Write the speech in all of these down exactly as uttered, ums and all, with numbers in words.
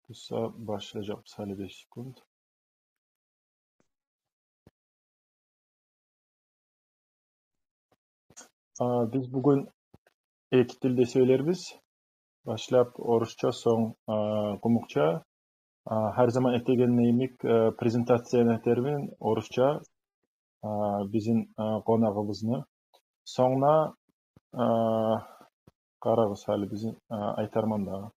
Буса башлажакъбыз гьали, беш секунд. А, биз бугюн эки тилде сёйлербиз. Башлап орусча, сонг, а, къумукъча. А, гьар заман этеген йимик, а, презентацияны этермен орусча, а, бизин, а, къонагъыбызны. Сонг да, а, къарагъыз гьали, бизин, а, айтарман да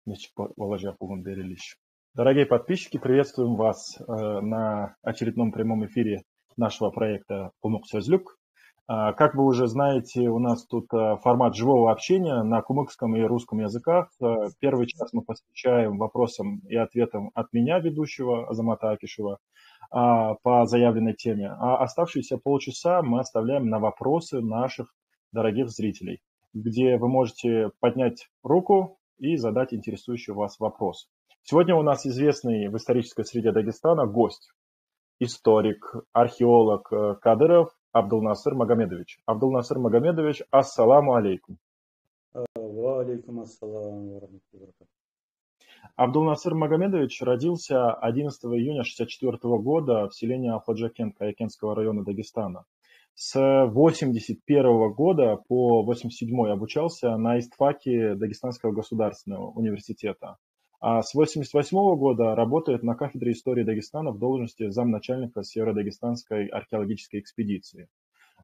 нечик бо-, болажакъ бугюн берилиш. Дорогие подписчики, приветствуем вас, э, на очередном прямом эфире нашего проекта «Къумукъ сёзлюк». А, как вы уже знаете, у нас тут, э, формат живого общения на кумыкском и русском языках. Э, первый час мы посвящаем вопросам и ответам от меня, ведущего, Азамата Акишева, а, по заявленной теме. А оставшиеся полчаса мы оставляем на вопросы наших дорогих зрителей, где вы можете поднять руку и задать интересующий вас вопрос. Сегодня у нас известный в исторической среде Дагестана гость, историк, археолог, э, Кадыров Абдулнасыр Магомедович. Абдулнасыр Магомедович, ассаламу алейкум. Э, ва алейкум ассалам ва рахматуллахи ва баракатух. Абдулнасыр Магомедович родился одиннадцатого июня шестьдесят четвёртого года в селении Алхаджакент Каякентского района Дагестана. С восемьдесят первого года по восемьдесят седьмой обучался на истфаке Дагестанского государственного университета. А с восемьдесят восьмого года работает на кафедре истории Дагестана в должности замначальника Северодагестанской археологической экспедиции.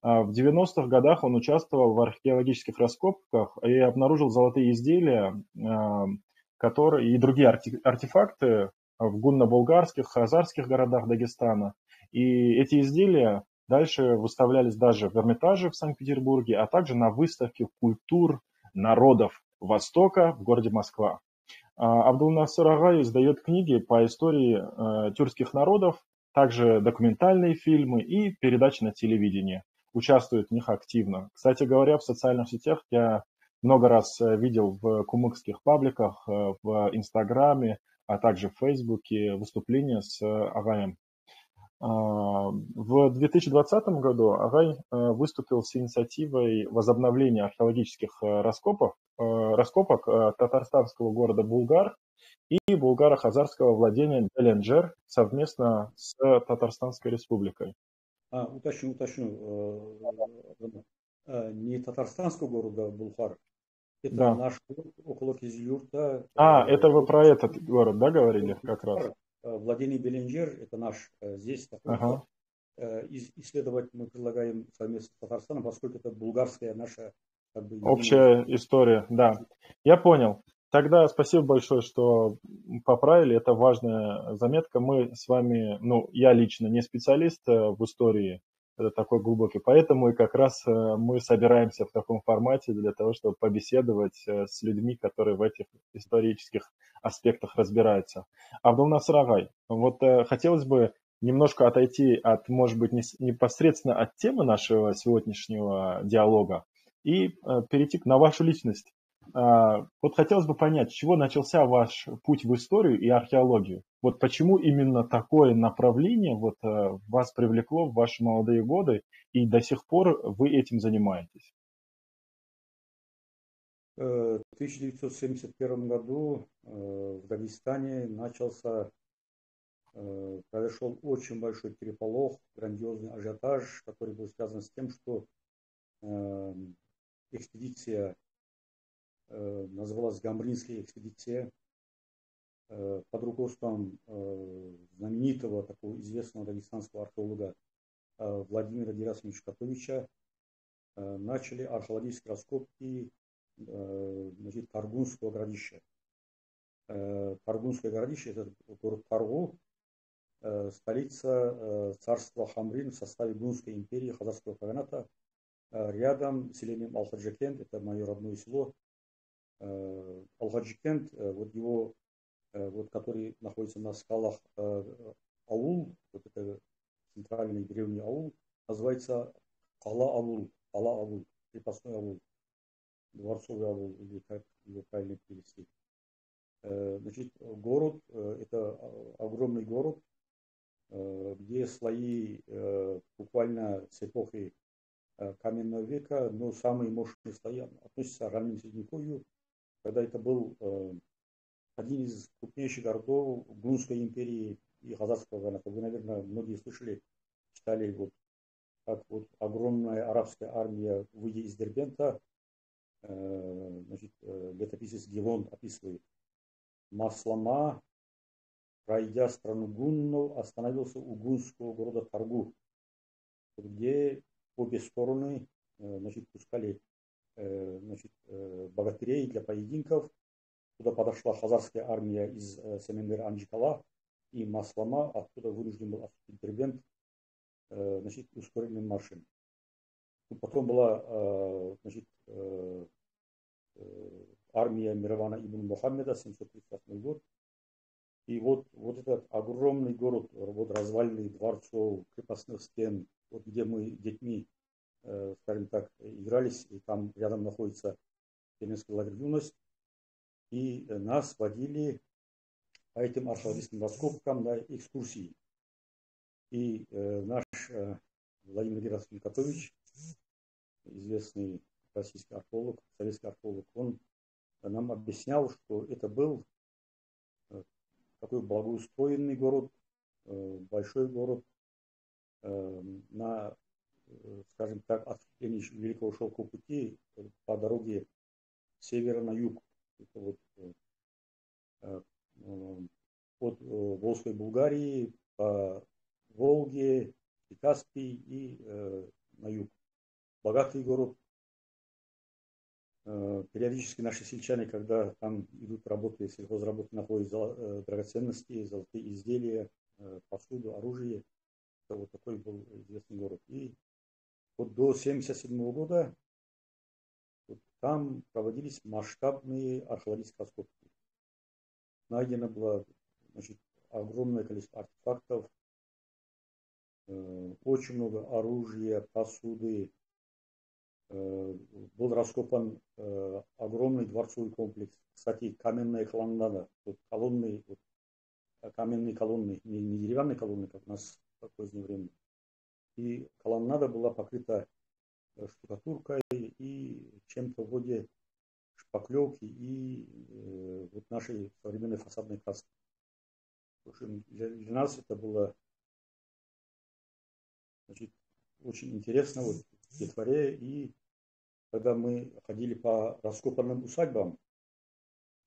А, в девяностых годах он участвовал в археологических раскопках и обнаружил золотые изделия, а, которые, и другие арте-, артефакты в гунно-булгарских, хазарских городах Дагестана. И эти изделия дальше выставлялись даже в Эрмитаже в Санкт-Петербурге, а также на выставке культур народов Востока в городе Москва. А, Абдулнасыр агъай издаёт книги по истории, э, тюркских народов, также документальные фильмы и передачи на телевидении. Участвует в них активно. Кстати говоря, в социальных сетях я много раз, э, видел в кумыкских пабликах, э, в Инстаграме, а также в Фейсбуке выступления с, э, агъаем. А, в две тысячи двадцатом году агъай, э, выступил с инициативой возобновления археологических, э, раскопов, э, раскопок, э, татарстанского города Булгар и булгаро-хазарского владения Беленджер совместно с Татарстанской Республикой. А, уточню, уточню, э, э, не татарстанского города Булгар. Это Да. наш город около Кизилюрта. А, Э, это вы про этот город, да, говорили как раз? Булгар, э, владение Беленджер, это наш, э, здесь находится. Ага. Э, ис-, исследовать мы предлагаем совместно с Татарстаном, поскольку это булгарская наша, как бы, Общая история, да. Я понял. Тогда спасибо большое, что поправили. Это важная заметка. Мы с вами, ну, я лично не специалист, э, в истории, это такой глубокий. Поэтому и как раз, э, мы собираемся в таком формате для того, чтобы побеседовать, э, с людьми, которые в этих исторических аспектах разбираются. Абдулнасыр агъай, вот, э, хотелось бы немножко отойти от, может быть, не с-, непосредственно от темы нашего сегодняшнего диалога и, э, перейти к, на вашу личность. А, вот хотелось бы понять, с чего начался ваш путь в историю и археологию? Вот почему именно такое направление вот, э, вас привлекло в ваши молодые годы, и до сих пор вы этим занимаетесь? Э, в тысяча девятьсот семьдесят первом году, э, в Дагестане начался, э, произошёл очень большой переполох, грандиозный ажиотаж, который был связан с тем, что, э, экспедиция, э, называлась Гамбринская экспедиция, э, под руководством, э, знаменитого такого известного дагестанского археолога, э, Владимира Герасимовича Котовича, э, начали археологические раскопки, э, значит, Таргунского городища. Э, Таргунское городище, это город Таргу, э, столица, э, царства Хамрин в составе Гунской империи, Хазарского каганата, э, рядом с селением Алхаджикент, это моё родное село. Э, Алхаджикент, э, вот его, э, вот который находится на скалах, э, аул, вот это центральный древний аул, называется Къала аул, Къала аул, крепостной аул, дворцовый аул, или как его правильно перевести. Э, значит, город, э, это, э, огромный город, э, где слои, э, буквально с эпохи, э, каменного века, но самые мощные слои относятся к раннему средневековью, когда это был, э, один из крупнейших городов Гунской империи и Хазарского каганата. Вы, наверное, многие слышали, читали, вот, как вот огромная арабская армия, выйдя из Дербента, э, значит, э, летописец Гелон описывает. Маслама, пройдя страну гуннов, остановился у гуннского города Таргу, где обе стороны, э, значит, пускали, э, значит, э, богатырей для поединков. Туда подошла хазарская армия из, э, Семендер-Анжикала, и Маслама оттуда вынужден был отступить в Дербент, э, значит, ускоренным маршем. Ну, потом была, э, значит, э, э, армия Мирвана ибн Мухаммеда, семьсот тридцать восьмой год. И вот, вот этот огромный город, вот развалины дворцов, крепостных стен, вот где мы детьми, э, скажем так, игрались, и там рядом находится студенческий лагерь «Юность». И, э, нас водили по этим археологическим раскопкам на экскурсии. И, э, наш, э, Владимир Герасимович Котович, известный российский археолог, советский археолог, он нам объяснял, что это был, э, такой благоустроенный город, э, большой город, э, на, э, скажем так, осуществлении Великого Шёлкового пути, э, по дороге с севера на юг. Это вот, э, э, э, от, э, Волжской Булгарии по Волге и Каспий и, э, на юг. Богатый город. Э, периодически наши сельчане, когда там идут работы, сельхозработы, находят золо-, э, драгоценности, золотые изделия, э, посуду, оружие, это вот такой был известный город. И вот до семьдесят седьмого года вот там проводились масштабные археологические раскопки. Найдено было, значит, огромное количество артефактов, э, очень много оружия, посуды. Э, был раскопан, э, огромный дворцовый комплекс. Кстати, каменная колоннада, вот колонны, вот, а, каменные колонны, не, не деревянные колонны, как у нас в позднее время. И колоннада была покрыта, э, штукатуркой и чем-то вроде шпаклёвки и, э, вот нашей современной фасадной краски. В общем, для, для нас это было, значит, очень интересно, вот, в детворе. И когда мы ходили по раскопанным усадьбам,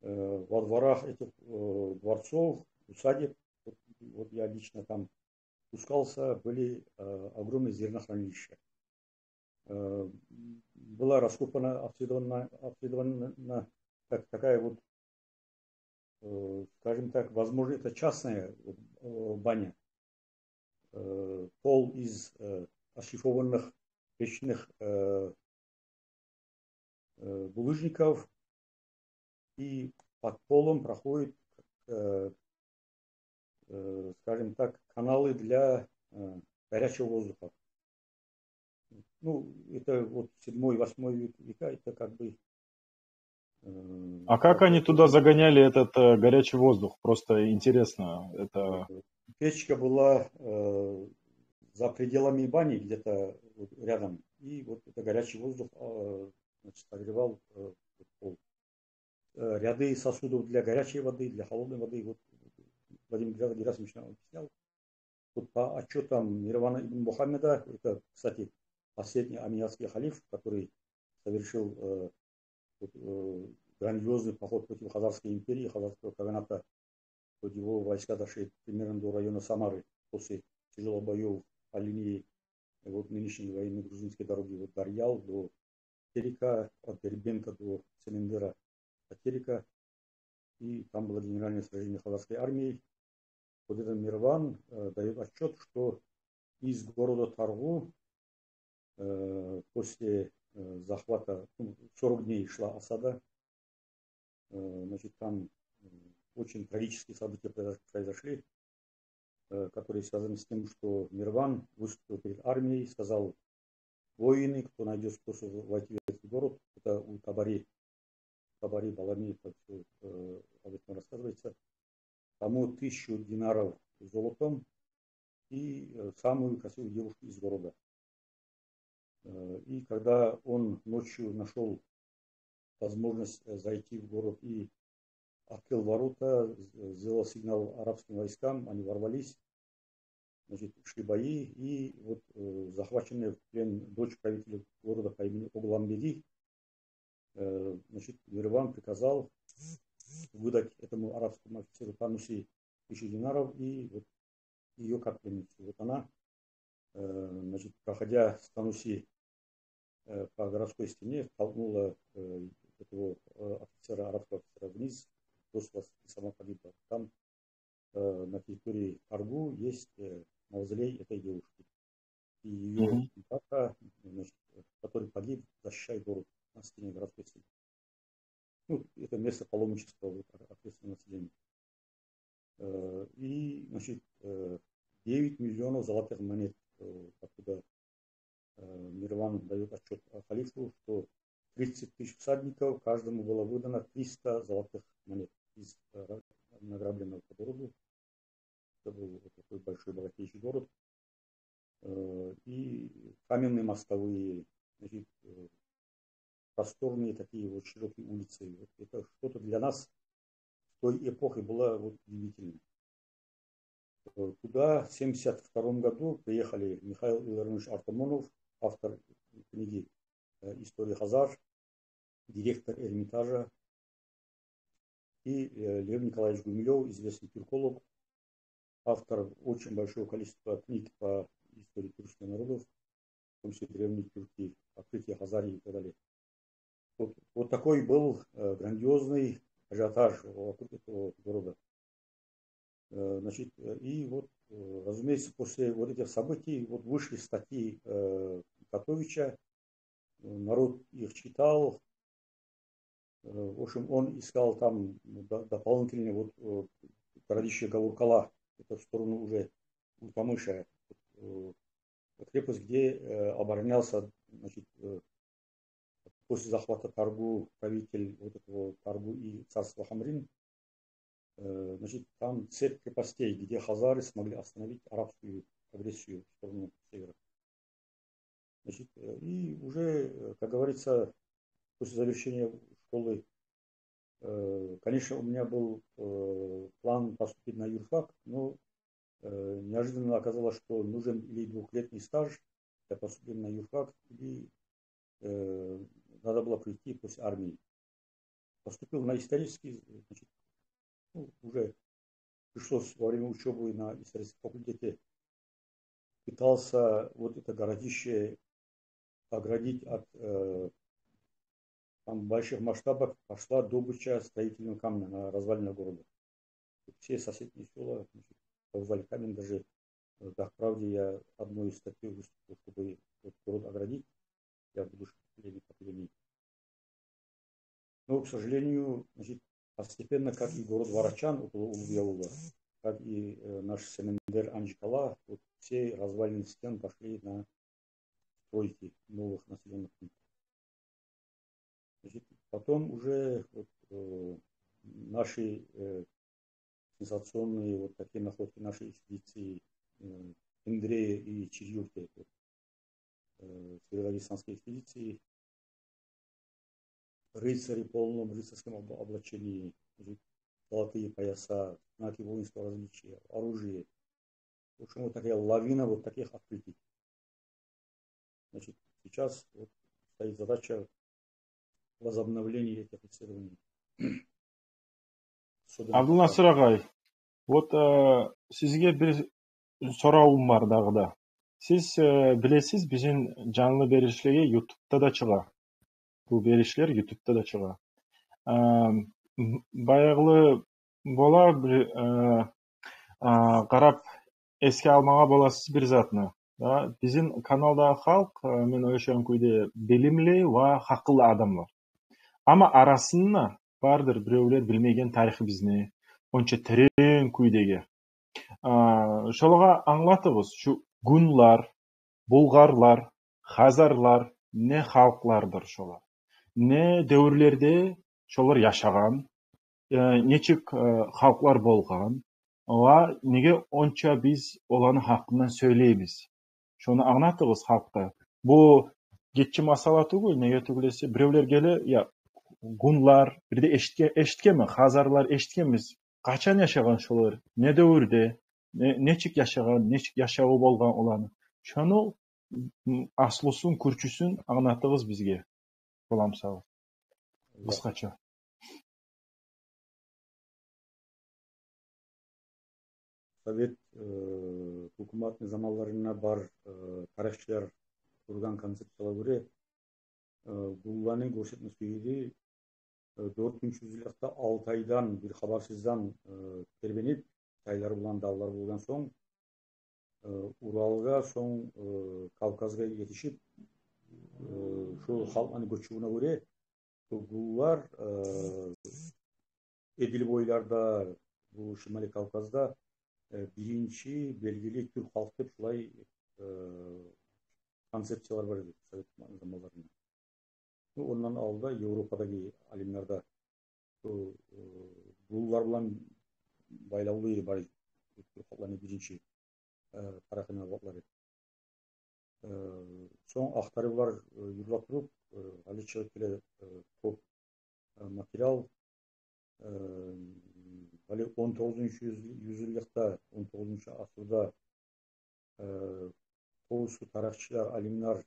э, во дворах этих, э, дворцов, усадеб, вот, вот я лично там спускался, были, э, огромные зернохранилища. Э, была раскопана, обследована, обследована так-, такая вот, э, скажем так, возможно, это частная, э, баня. Э, пол из, э, отшлифованных печных, э, э, булыжников, и под полом проходят, э, э, скажем так, каналы для, э, горячего воздуха. Ну, это вот седьмой, восьмой век, века, это как бы, э, А как они туда загоняли этот, э, горячий воздух? Просто интересно. Это Печка была, э, за пределами бани, где-то вот рядом. И вот это горячий воздух, э, значит, согревал, э, вот пол. Э, ряды сосудов для горячей воды, для холодной воды. Вот Владимир Гера-, Герасимович нам объяснял. Вот по отчётам Мирвана ибн Мухаммеда, это, кстати, последний армянский халиф, который совершил, э, вот, э, грандиозный поход против Хазарской империи, Хазарского каганата. Вот его войска дошли примерно до района Самары после тяжёлых боёв по линии, э, вот нынешней военно-грузинской дороги, вот Дарьял до Терека, от Дербента до Семендера, от Терека. И там было генеральное сражение хазарской армии. Вот этот Мирван, э, даёт отчёт, что из города Таргу, э, после, э, захвата, ну, сорок дней шла осада, э, значит, там, э, очень трагические события произош-, произошли, э, которые связаны с тем, что Мирван выступил перед армией и сказал: «Воины, кто найдёт способ войти в этот город», это у Табари, Табари, Балами, это всё, э, об этом рассказывается, «тому тысячу динаров золотом и, э, самую красивую девушку из города». Э, и когда он ночью нашёл возможность, э, зайти в город и открыл ворота, з-, сделал сигнал арабским войскам, они ворвались, значит, шли бои, и вот, э, захваченная в плен дочь правителя города по имени Огланбеги, э, значит, Мирван приказал выдать этому арабскому офицеру Тануси тысячу динаров и вот её как пленницу. Вот она, э, значит, проходя с Тануси, э, по городской стене, толкнула, э, этого, э, офицера, арабского офицера вниз, бросилась и сама погибла. Там, э, на территории Таргу есть, э, мавзолей этой девушки. И её брата, значит, который погиб, защищая город на стене, городской стене. Ну, это место паломничества, вот, ответственного населения. Э, и, значит, э, девять миллионов золотых монет, э, откуда, э, Мирван даёт отчёт халифу, что тридцать тысяч всадников, каждому было выдано триста золотых монет из, э, награбленного по городу. Это был вот такой большой богатейший город. Э, и каменные мостовые, значит, э, просторные такие вот широкие улицы. Вот это что-то для нас в той эпохе было вот удивительно. Э, туда в семьдесят втором году приехали Михаил Илларионович Артамонов, автор книги, э, «История хазар», директор Эрмитажа, и, э, Лев Николаевич Гумилёв, известный тюрколог, автор очень большого количества книг по истории тюркских народов, в том числе древние тюрки, открытие Хазарии и так далее. Вот, вот такой был, э, грандиозный ажиотаж вокруг этого города. Э, значит, э, и вот, э, разумеется, после вот этих событий вот вышли статьи, э, Котовича, э, народ их читал. Э, в общем, он искал там до-, дополнительный вот, э, городище Гавуркала, это в сторону уже Ултамыша, э, крепость, где, э, оборонялся, значит, э, после захвата Таргу, правитель вот этого Таргу и царства Хамрин, э, значит, там цепь крепостей, где хазары смогли остановить арабскую агрессию в сторону севера. Значит, э, и уже, э, как говорится, после завершения школы, э, конечно, у меня был, э, план поступить на юрфак, но, э, неожиданно оказалось, что нужен или двухлетний стаж для поступления на юрфак, или, э, надо было прийти после армии. Поступил на исторический, значит, ну, уже пришлось во время учёбы на историческом факультете, пытался вот это городище оградить от, э, там больших масштабов, пошла добыча строительного камня на развалинах города. Все соседние села, значит, добывали камень, даже, э, да, в «Правде» я одной из статей выступил, чтобы этот город оградить для будущих поколений, поколений. Но, к сожалению, значит, постепенно, как и город Варачан около Улугъяула, как и, э, наш Семендер, Анжикала, вот все развалины стен пошли на стройки новых населённых пунктов. Значит, потом уже вот, э, наши, э, сенсационные вот такие находки нашей экспедиции, э, Эндре и Чирюрте, вот, э, северодагестанской экспедиции. Рыцари в полном рыцарском об-, облачении, значит, золотые пояса, знаки воинского различия, оружие. В общем, вот такая лавина вот таких открытий. Значит, сейчас вот стоит задача возобновления этих исследований. Особенно Абдулнасыр агъай, вот, э, сизге бир соравум бар дагъы да. Сиз, э, билесиз, бизин жанлы беришлеге ютубда да чыгъа. Бу беришлер ютубда да чыгъа. Э, м, баягъылы бола бир, э, э, къарап эсге алмагъа боласыз бир затны. Да, бизин каналдагъы халкъ, э, мен ойлашагъан кюйде, билимли ва гьакъыллы адамлар. Амма арасында бардыр биревлер билмеген тарихибизни онча терен кюйдеги. А, шолагъа англатыгъыз, шу гунлар, булгъарлар, хазарлар не халкълардыр шолар? Не девюрлерде шолар яшагъан, э, нечик, э, халкълар болгъан, ва неге онча биз оланы гьакъындан сёйлейбиз? Шону англатыгъыз халкъгъа. Бу гиччи масъала тюгюл, неге тюгюл эсе, биревлер геле, я, гунлар, бир де эшитге-, эшитгенмен, хазарлар эшитгенбиз. Къачан яшагъан шолар, не девюрде, не, нечик яшагъан, нечик яшаву болгъан оланы. Шону, м, аслусун, кюрчюсюн англатыгъыз бизге. Боламы сагъыз? Къысгъача. Совет, э, гьукуматны заманларында бар, э, тарихчилер къургъан концепциягъа гёре, э, гунланы гёрсетме сюеди, э, дёртюнчю юзюллюкде Алтайдан бир хабарсыздан, э, тербенип, тайлар булан, давлар болгъан сонг, э, Уралгъа, сонг, э, Кавказгъа етишип, э, шо халкъланы гёчювюне гёре, бу гунлар, э, Эдил бойларда, бу Шималий Кавказда, э, биринчи белгили тюрк халкъ деп шулай, э, концепциялар бар эди совет заманларында. Ну, ондан алда Европадагъы алимлер де бу, э, гунлар булан байлавлу эди бар эди, тюрк халкъланы биринчи, э, тарихи набатлары. Э, сонг ахтарывлар, э, юрюле туруп, э, гьали чыгъып геле, э, кёп, э, материал. Э, гьали он тогъузунчу юз-, юзюллюкде, он тогъузунчу асырда, э, кёбюсю тарихчилер, алимлер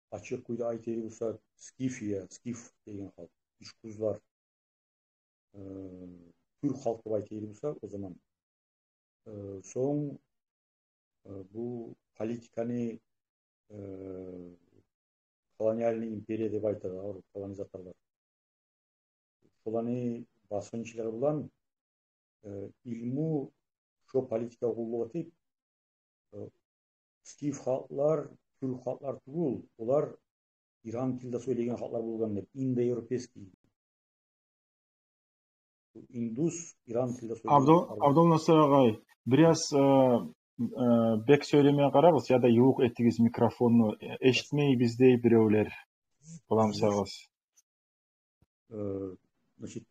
ачыкъ кюйде айта эди буса, Скифия, скиф деген халкъ, ишкузлар, э, тюрк халкъ деп айта эди буса о заман. Э, сонг, э, бу политиканы, э, колониальный империя деп айтады, авруп колонизаторлар. Шоланы басгъынчылыгъы булан, э, илму шо политикагъа къуллукъ этип, э, скиф халкълар тюрк халкълар тюгюл, олар иран тилде сёйлейген халкълар болгъан деп, индоевропейский. Индус, иран тилде сёйлейген халкълар. Абдул-, Абдулнасыр агъай, бираз, э, э, бек сёйлемеге къарагъыз, яда ювукъ этигиз микрофонну, э, эшитмейбиз дей биревлер. Боламы сагъыз? Э, значит,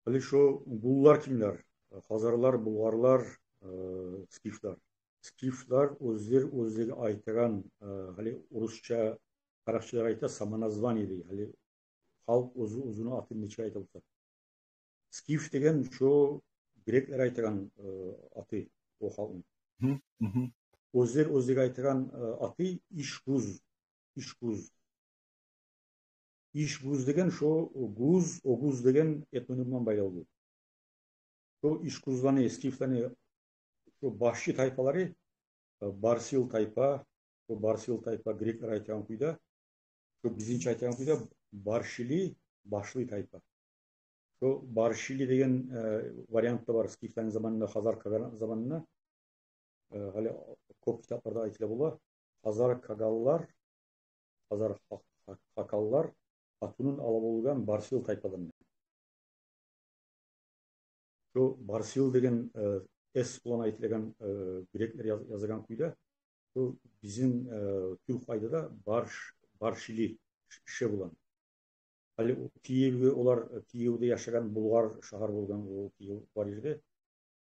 гьали шо гунлар кимлер? Хазарлар, булгъарлар, э, скифлер. Скифлер оьзлер, оьзлеге айтагъан, э, гьали орусча тарихчилер айта, самоназвание дей. Гьали халкъ оьзю, оьзюню атын нечик айта буса. Скиф деген шо греклер айтагъан, э, аты о халкъны. Мгм, мгм. Оьзлер, оьзлеге айтагъан, э, аты ишкуз. Ишкуз. Ишгуз деген шо гуз, огуз деген этноним булан байлавлу. Шо ишгузланы, скифланы шо башчы тайпалары, э, барсил тайпа, шо барсил тайпа греклер айтагъан кюйде, шо бизинче айтагъан кюйде баршили, башлы тайпа. Шо баршили деген, э, вариант да бар скифланы заманында, хазар каган заманында. Э, гьали кёп китапларда айтыла бола. Хазар кагаллар, хазар ха-, ха-, хакаллар къатынын ала болгъан барсил тайпадан. Шо барсил деген, э, эс булан айтылагъан, э, греклер яз-, язагъан кюйде, шо бизин, э, тюрк къайдада барш-, баршили ш-, ше булан. Гьали о Киевге олар, Киевде яшагъан, булгъар шагьар болгъан о Киев бар ерде.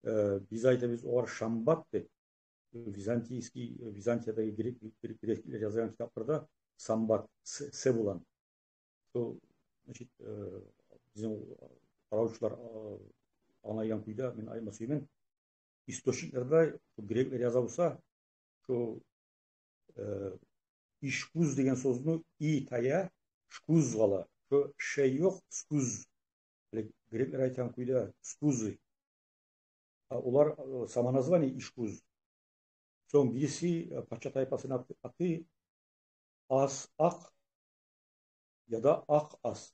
Э, биз айтабыз огъар Шамбат деп. Византийский, Византиядагъы грек-, грек-, греклер язгъан китапларда Самбат, с, с булан. Шо, значит, э, бизин къаравчулар, э, англайгъан кюйде мен айтма сюемен. Источниклерде шо греклер яза буса, шо, э, ишкуз деген сёзню и тая, шкуз къала. Шо ше ёкъ, скуз. Греклер айтагъан кюйде скузы. А олар, э, самоназвание ишкуз. Сонг бириси, э, пача тайпасыны аты, аты Ас-, Акъ яда Акъ Ас.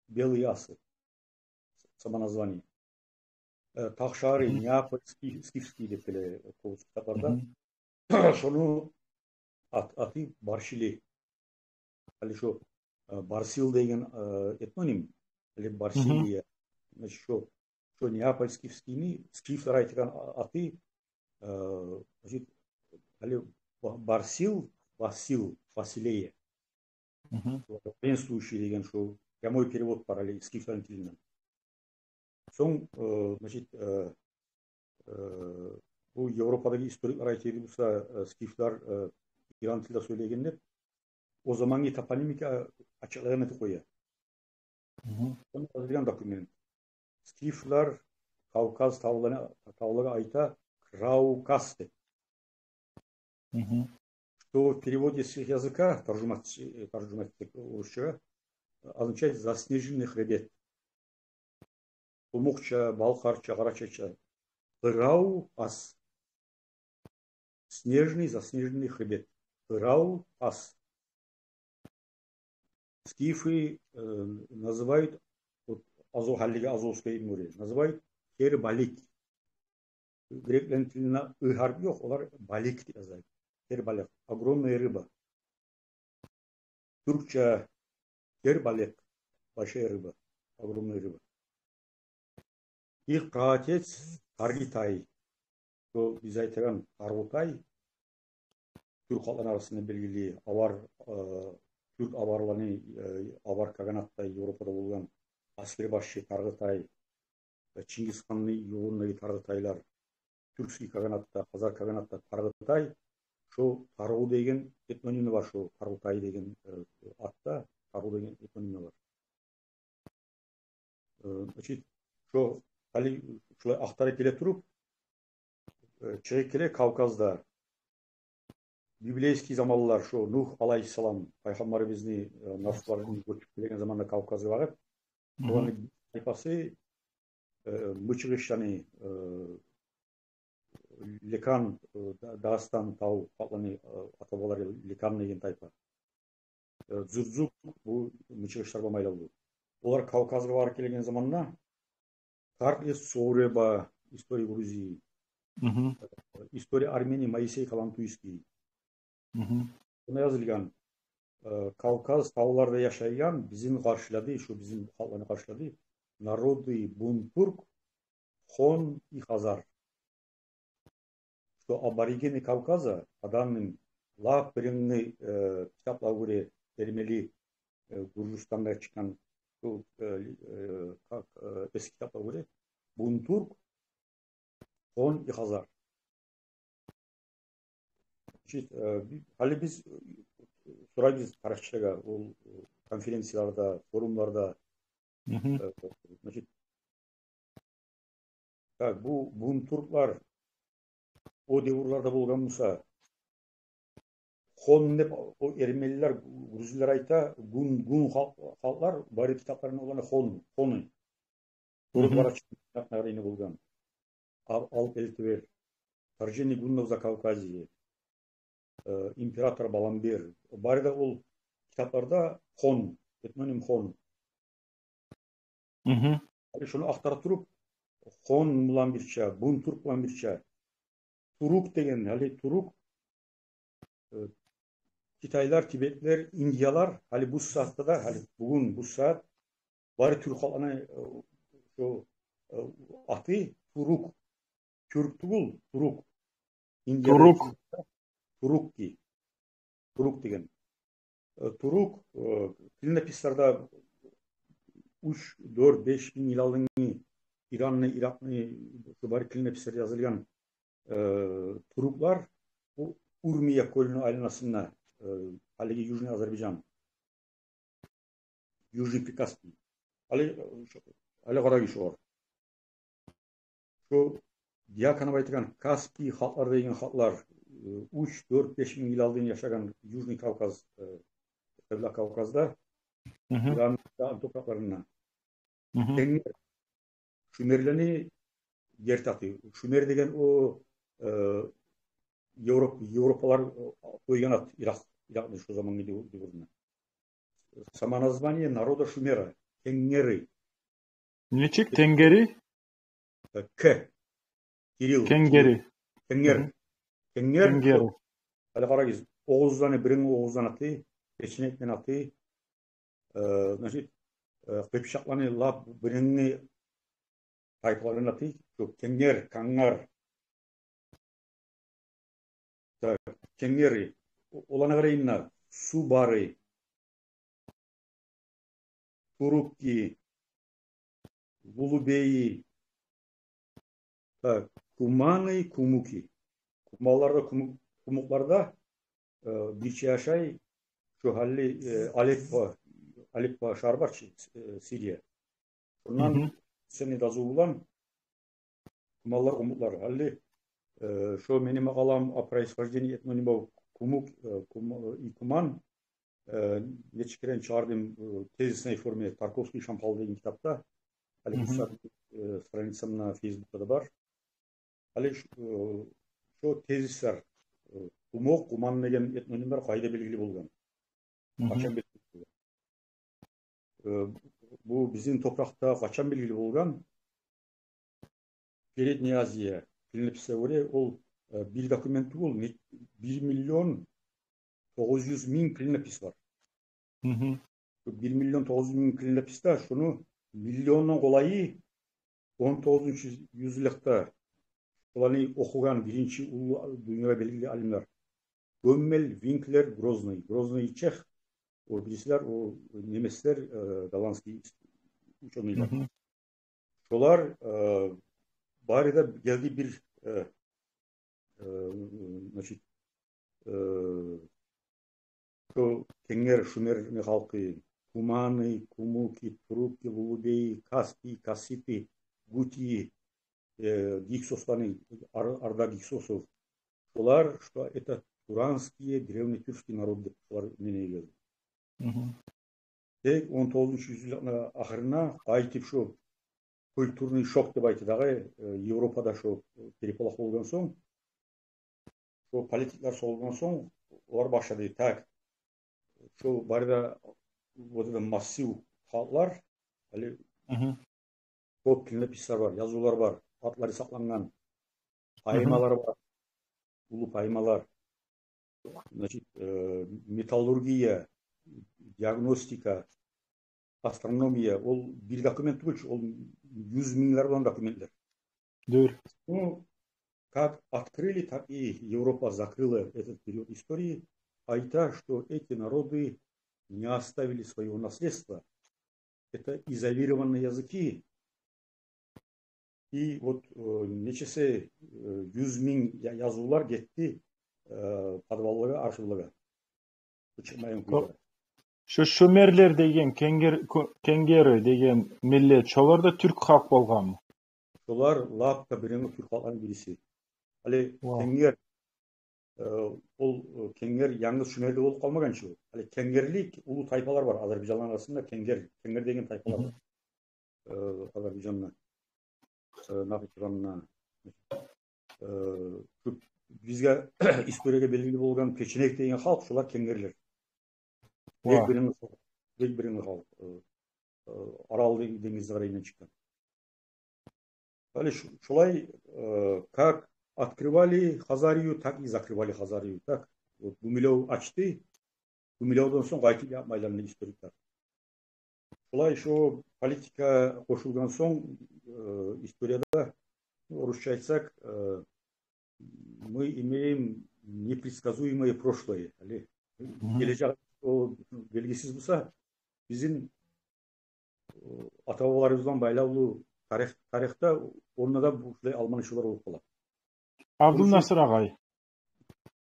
Белые асы. Самоназвание. Э, Тахшари, Неаполь, Ски-, Скифский деп геле кёп китапларда. Шону ат-, аты Баршили. Гьали шо, э, Барсил деген, э, этноним, гьали Барсилия. Значит, шо, шо Неаполь Скифскийни, скифлер айтагъан а-, аты, э, значит, гьали Ба-, Барсил, Басил, Басилея. Воинствующий деген шо прямой перевод бар гьали скифлени тилинден. Сонг, э, значит, э, э, бу Европадагъы историклер айта эди буса, э, скифлер, э, иран тилде сёйлейген деп. о замангъы топонимика ачыкълыгъын этип къоя. Мгм. Ону язылгъан документ. Скифлер Кавказ тавларына, тавлагъа айта Краукас деп. Мгм. Что в переводе с их языка, таржума, э, таржума этсек орусчагъа, означает заснеженный хребет. Къумукъча, балкъарча, къарачайча. Къырау ас. Снежный, заснеженный хребет. Къырау ас. Скифы, э, называют, вот, Азов, гьалиги Азовское море, называют кербалик. Греклени тилинде ы гьарп ёкъ, олар балик деп яза. Кербалик, огромная рыба. Тюркче кербалик, большая рыба, огромная рыба. Их праотец Таргъитай. Бу биз айтагъан Таргъутай, тюрк халкъланы арасында белгили, авар, э, тюрк аварланы, э, авар каганатда Европада болгъан аскербашчы Таргъитай, э, Чингисханны ювугъундагъы Таргъытайлар, тюркский каганатда, хазар каганатда Таргъытай, шо Таргъу деген этноним бар, шо Таргъутай деген, э, атда Таргъу деген этноним бар. Э, значит, шо гьали шулай ахтарып геле туруп, э, чыгъып геле Кавказда библейский заманлар, шо Нугь алайгьиссалам пайхаммарыбызны, э, насыпларын гёчюп гелеген заманда Кавказгъа багъып, мгм, оланы тайпасы, э, мычыгъышланы, э, Лекан, э, Да-, Дагъыстан тав халкъланы, э, ата-бабалары Лекан деген тайпа. Э, Дзурдзук, бу мычыгъышлар булан байлавлу. Олар Кавказгъа барып гелеген заманда Карл из Сууреба, История Грузии, мгм, э, История Армении, Моисей Калантуйский. Мгм. Шунда язылгъан, э, Кавказ тавларда яшайгъан, бизин къаршылады, шу бизин халкъланы къаршылады, народы бунтурк, хон и хазар. Что аборигены Кавказа, адамны лап биринги, э, китаплагъа гёре, эрмели, э, Гюржюстанда чыкъгъан, шу, э, э, как, э, эски китаплагъа гёре, бунтурк, хон и хазар. Значит, э, би-, гьали биз, э, сорайбыз тарихчилеге, ол, э, конференцияларда, форумларда, мгм, э, значит, так, бу бунтурклар о девюрлерде болгъан буса, хон деп о эрмелилер, грузинлер айта, гун, гун халкъ-, халкълар, бары китапларында оланы хон, хоны. Мгм. Тургъарачны болгъан. Ал-, Алп Элтевер, Вторжение гуннов в Закавказье, э, император Баламбер. Бары да ол китапларда хон, этноним хон. Мгм. Гьали шуну ахтара туруп, хон булан бирче, бунтурк булан бирче, турук деген, гьали турук, э, китайлар, тибетлер, индиялар, гьали бу сагьатда да, гьали бугюн бу сагьат бары тюрк халкъланы, э, шо, э, аты турук. Тюрк тюгюл, турук. Индияда турук. Турукки. Турук деген. Э, турук, э, клинописьлерде уьч, дёрт, беш минг йыл алдынгы Иранны, Иракъны, шо бары клинописьлерде язылгъан, э, туруклар бу Урмия кёлюню айланасында, э, гьалиги Южный Азербайджан, Южный Прикаспий. Гьали, гьали къарагъыз шогъар. Шо Дьяконов айтгъан Каспий халкълар деген халкълар, э, уьч, дёрт, беш минг йыл алдын яшагъан Южный Кавказ, э, Къыбла Кавказда, мгм, Иран, Иран топуракъларында. Мгм. Тенг-, шумерлени герти аты. Шумер деген о, э, Европ-, европалар, э, къойгъан ат Иракъ, Иракъны шо замангъы дев-, девюрюнде. Самоназвание народа Шумера. Кенгери. Нечик? Тенгери? Э, К. Кирилл. Кенгери. Кенгер. Мгм. Кенгер. Кенгери. Гьали къарагъыз, огъузланы, биринги огъузланы аты, печенеглени аты, э, значит, э, къыпчакъланы лап биринги тайпаларыны аты, шо кенгер, кангар. Так, кенгери. О-, оланы къарайым да, субары, турукки, гулубеи, так, куманы, кумуки. Куманларда, куму-, кумукъларда, э, бирче яшай, Шо гьали, э, Алеппо, Алеппо шагьар бар чы, э, Сирия. Шондан сени языв булан куманлар, къумукълар. Гьали, э, шо мени макъалам о происхождении этнонимов кумук, э, кум-, э, и куман, э, нече керен чыгъардым, э, тезисной форме Тарковский, Шампал деген китапда. Гьали бу сагьат, э, страницамда Фейсбукда да бар. Гьали ш-, э, шо тезислер, э, кумук, куман деген этнонимлер къайда белгили болгъан? Къачан белгили болгъан? Э, бу бизин топуракъда къачан белгили болгъан? Передняя Азия, клинописге гёре, ол, э, бир документ тюгюл, не, бир миллион тогъуз юз минг клинопись бар. Бир миллион тогъуз юз минг клинописде шуну миллиондан къолайы он тогъузунчу юзюллюкде шоланы охугъан биринчи уллу дюньягъа белгили алимлер: Гоммель, Винклер, Грозный. Грозный чех, о бирисилер, о немецлер, э, голландский учёныйлар. Шолар, э, бары да гелди бир, э, э, значит, э, шо кенгер шумерни халкъы, куманы, кумуки, туруки, лулубеи, каспи, касситы, гути, э, гиксосланы, ар-, орда гиксосов. Шолар, что это туранские древнетюркские народы деп шолар мнение берди. Тек он тогъузунчу юзюллюкню ахырына къайтып шо культурный шок деп айта дагъы, э, Европада шо, э, переполох болгъан сонг, шо политиклер согъулгъан сонг, олар башлады. Так, шо бары да вот это массив халкълар, гьали кёп клинописьлер бар, язывлар бар, атлары сакълангъан, поэмалар бар, уллу поэмалар. Значит, э, металлургия, диагностика, астрономия, ол бир документ тюгюл чю, ол юз минглер булан документлер. Дюр. Ну, как открыли, так и Европа закрыла этот период истории, айта, что эти народы не оставили своего наследства. Это изолированные языки. И вот, э, нечесе, э, юз минг я-, язывлар гетди, э, подваллагъа, архивлагъа. Бу чыкъмайгъан кюйде. Шо шумерлер деген, кенгер-, ку-, кенгери деген миллет, шолар да тюрк халкъ болгъанмы? Шолар лап да биринчи тюрк халкъланы бириси. Гьали кенгер, э, ол, э, кенгер янгыз шумерде болуп къалмагъан чы. Гьали кенгерлик уллу тайпалар бар Азербайжанланы арасында, кенгер, кенгер деген тайпалар бар. Э, Азербайжанда, э, Нахичеванда, э, шу бизге историягъа белгили болгъан печенек деген халкъ, шолар кенгерлер. Бек биринчи халкъ, бек биринчи халкъ, э, э, Арал ден-, денгизни къырыйындан чыкъгъан. Гьали шу-, шулай, э, как открывали Хазарию, так и закрывали Хазарию. Так, вот Гумилёв ачды, Гумилёвдан сонг къайтып япмайлар историклер. Шулай шо политика къошулгъан сонг, э, историяда, орусча айтсакъ, э, мы имеем непредсказуемое прошлое. Гьали гележек о белгисиз буса, бизин, э, ата-бабаларыбыздан байлавлу тарих, тарихде онда да бу шулай алманышывлар болуп къала. Абдулнасыр агъай,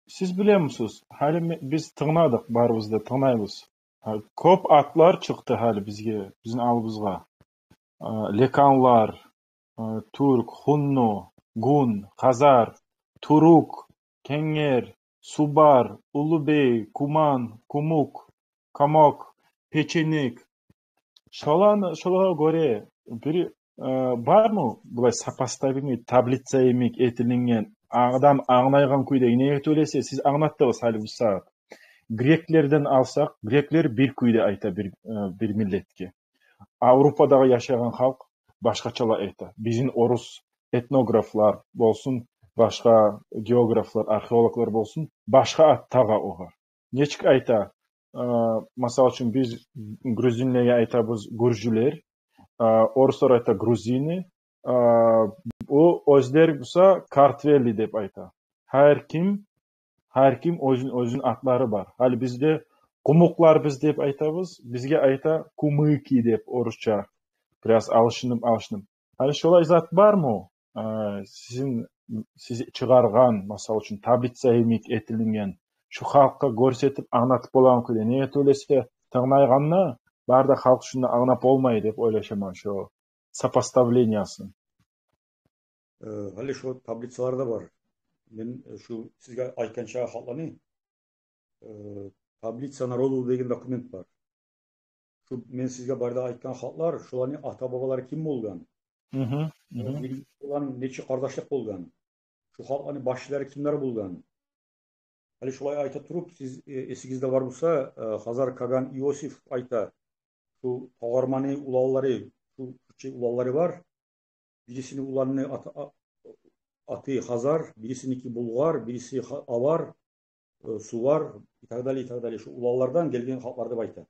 сиз билемисиз, гьали ме-, биз тынгладыкъ, барыбыз да тынглайбыз. Гьа, кёп атлар чыкъды гьали бизге, бизин алыбызгъа. А, леканлар, а, тюрк, хунну, гун, хазар, турук, кенгер, субар, уллубей, куман, кумук, комок, печенек. Шоланы, шолагъа гёре бир, э, бармы булай сопоставимый таблица йимик этилинген, адам англайгъан кюйде? Неге тюгюл эсе, сиз англатдыгъыз гьали бу сагьат. Греклерден алсакъ, греклер бир кюйде айта бир, э, бир миллетге. Аврупадагъы яшайгъан халкъ башгъачалай айта. Бизин орус этнографлар болсун, башгъа географлар, археологлар болсун, башгъа ат тагъа огъар. Нечик айта, э, масал учун, биз грузинлеге айтабыз гюржюлер, э, оруслар айта грузины, э, о оьзлер буса картвели деп айта. Гьар ким, гьар ким оьзюн, оьзюн атлары бар. Гьали бизде къумукълар биз деп айтабыз, бизге айта кумыки деп орусча. Бираз алышынып, алышынып. Гьали шолай зат бармы? Э, сизин, сиз чыгъаргъан, масал учун, таблица йимик этилинген, шу халкъгъа гёрсетип, англатып болагъан кюйде. Неге тюгюл эсе, тынглайгъанда бары да халкъ шунда англап болмай деп ойлашаман шу сопоставлениесин. Э, гьали шу таблицалар да бар. Мен, э, шу сизге айтгъанча халкъланы, э, «Таблица народов» деген документ бар. Шу мен сизге бары да айтгъан халкълар, шуланы ата-бабалары ким болгъан? Мгм, мгм. Бир-бири булан нече къардашлыкъ болгъан? Шу халкъланы башчылары кимлер болгъан? Гьали шулай айта туруп, сиз, э, эсигизде бар буса, э, Хазар Каган Иосиф айта, шу Тагъарманы уланлары, шу, шу уланлары бар. Бирисини уланны аты, а-, аты Хазар, бирисиники Булгъар, бириси Ха-, Авар, э, Сувар, и так далее, и так далее. Шу уланлардан гелген халкълар деп айта.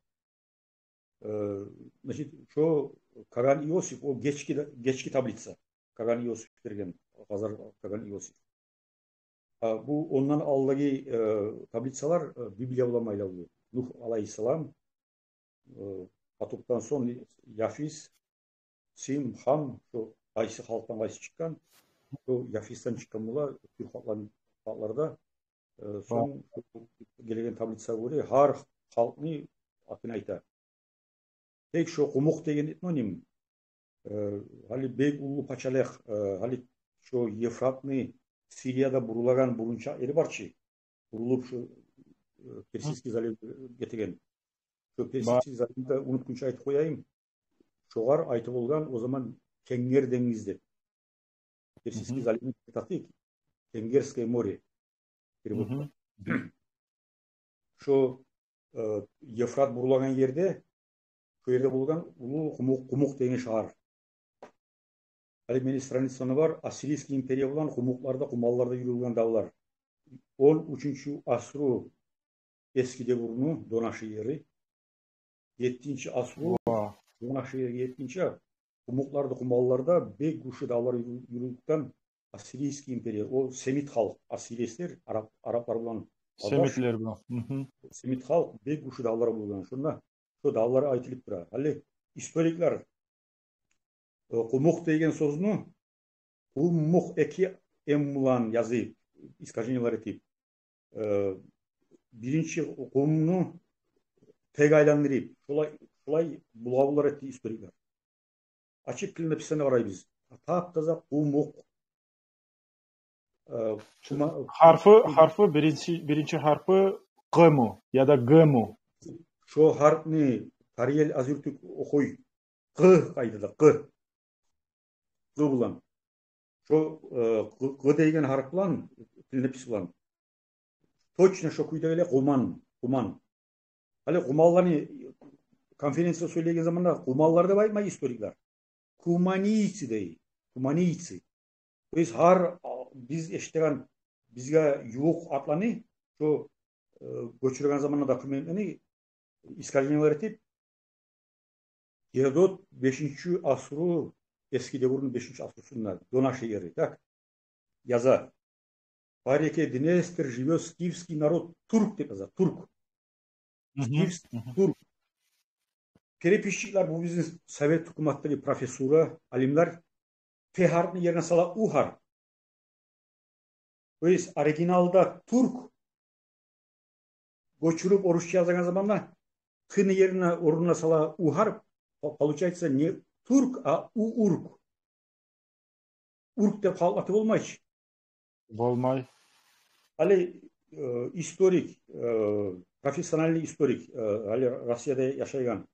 Э, значит, шо Каган Иосиф, о гечки да, гечки таблица. Каган Иосиф берген, Хазар Каган Иосиф. А бу ондан алдагъы, э, таблицалар, э, Библия булан байлавлу. Нух алайгьиссалам, э, потопдан сонг Яфис, Сим, Хам, шо къайсы халкъдан къайсы чыкъгъан, шо Яфисден чыкъгъан бола, тюрк халкълар, халкълар да, э, сонг гелеген таблицагъа гёре гьар халкъны атын айта. Тек шо къумукъ деген этноним, э, гьали бек уллу пачалыкъ, э, гьали шо Евфратны Сирияда бурулагъан бурунчакъ ери бар чы, бурулуп шо, э, Персидский залив гетеген. Шо Персидский заливни де унутгъунча айтып къояйым. Шогъар айтып болгъан о заман Кенгер денгиз деп. Персидский заливни татык, Кенгерское море. Перевод бар. Шо, э, Евфрат бурулагъан ерде, шо ерде болгъан уллу Къумукъ, Къумукъ деген шагьар. Гьали мени страницамда бар, Ассирийский империя булан къумукъларда, къуманларда юрюлген давлар. Он уьчюнчю асру Эски Девурну, до нашей эры. Еттинчи асру, до нашей эры, еттинчи, къумукъларда, къуманларда бек гючлю давлар юрю-, юрюлгенден Ассирийский империя, о семит халкъ, ассирийлер, араб-, араблар булан къардашлар. Семитлер булан. Семит халкъ бек гючлю давлар болгъан. Шонда шо давлар айтылып тура. Гьали историклер, э, къумукъ деген сёзню къуммукъ эки м булан язып, искажениелер этип, э, биринчи къумну тек айландырып, шолай, шолай булгъавлар этди историклер. Ачып клинописьлерине къарайбыз. Тап-таза къумукъ. Э, къума-, гьарпы, гьарпы, биринчи, биринчи гьарпы къ му яда г му. Шо гьарпны Тариел Азюртюк охуй. Къ къайдада, къ. Къ булан. Шо, э, къ, къ деген гьарп булан, клинопись булан. Точно шо кюйде геле къуман, къуман. Гьали къуманланы конференцияда сёйлейген заманда къуманлар деп айтмай историклер. Куманийцы дей, куманийцы. То есть гьар, а, биз эшитеген, бизге ювукъ атланы, шо, э, гёчюрген заманда документлени искажениелер этип, Геродот бешинчи асру, Эски Девурну бешинчи асрусунда, до нашей эры, так, яза. По реке Днестр живёт скифский народ, турк деп яза, турк. Скифский, турк. Переписчиклер, бу бизин совет гьукуматдагъы профессура, алимлер, т гьарпны ерине сала у гьарп. То есть оригиналда турк, гёчюрюп орусча язагъан заманда т-ны ерине, орнуна сала у гьарп, по-, получается не турк, а уурк. Урк деп халкъ аты болмай чы. Болмай. Гьали, э, историк, э, профессиональный историк, э, гьали Россияда яшайгъан,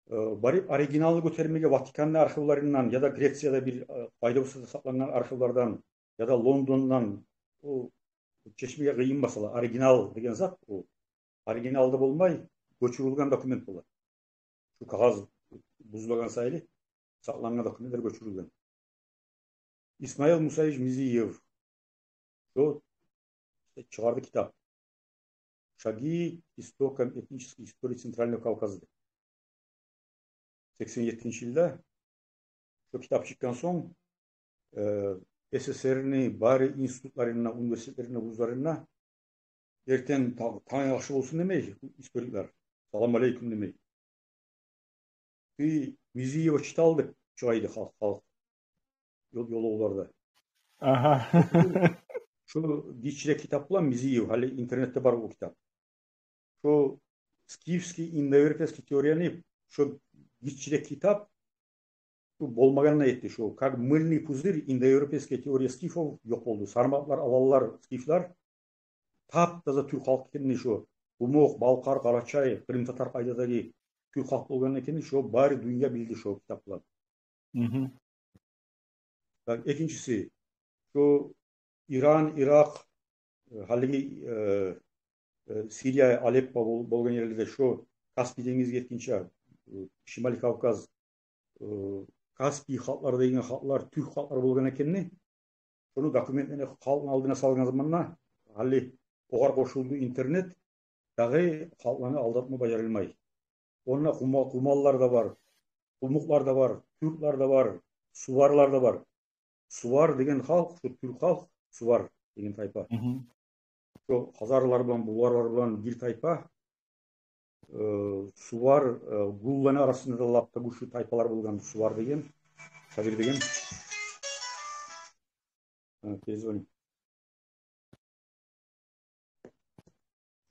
э, барып оригиналны гётермеге Ватиканны архивлеринден яда Грецияда бир, э, къайда буса да сакълангъан архивлерден яда Лондондан, о чечмеге къыйын масъала. Оригинал деген зат, о оригиналда болмай, гёчюрюлген документ бола. Шу кагъыз бузулагъан сайлы сакълангъан документлер гёчюрюлген. Исмаил Мусаевич Мизиев шо чыгъарды китап. «Шаги к истокам этнической истории Центрального Кавказа» деп. Сексен еттинчи йылда шо китап чыкъгъан сонг, э, С С С Р-ни бары институтларына, университетлерине, вузларына эртен та-, танг яхшы болсун демей, историклер, салам алейкум демей. «Ты Мизиева читал» деп чыгъа эди халкъ, халкъ ёл-, ёлавларда. Агьа. Шо гиччирек китап булан Мизиев, гьали интернетде бар о китап. Шо скифский, индоевропейский теорияны, шо гиччирек китап, шо болмагъанына етди шо. Как мыльный пузырь, индоевропейская теория скифов ёкъ болду. Сарматлар, аланлар, скифлер тап-таза тюрк халкъ экенни, шо къумукъ, балкъар, къарачай, къырым татар къайдадагъы тюрк халкъ болгъан экенни, шо бары дюнья билди шо китап булан. Мгм. Так, экинчиси, шо Иран, Иракъ, э, гьалиги, э, э, Сирия, Алеппо бол-, болгъан ерлерде, шо Каспий денгизге етгинче, э, Шималий Кавказ, э, Каспий халкълары деген халкълар тюрк халкълары болгъан экенни, шону документлени халкъны алдына салгъан заманда, гьали огъар къошулду интернет, дагъы халкъланы алдатма бажарылмай. Онда къума-, къуманлар да бар, къумукълар да бар, тюрклер де бар, суварлар да бар. Сувар деген халкъ, шо тюрк халкъ, сувар деген тайпа. Мгм. Шо хазарлар булан, булгъарлар булан бир тайпа. Э, сувар, э, гунланы арасында да лап да гючлю тайпалар болгъан сувар деген, сабир деген. Э, перезвоним.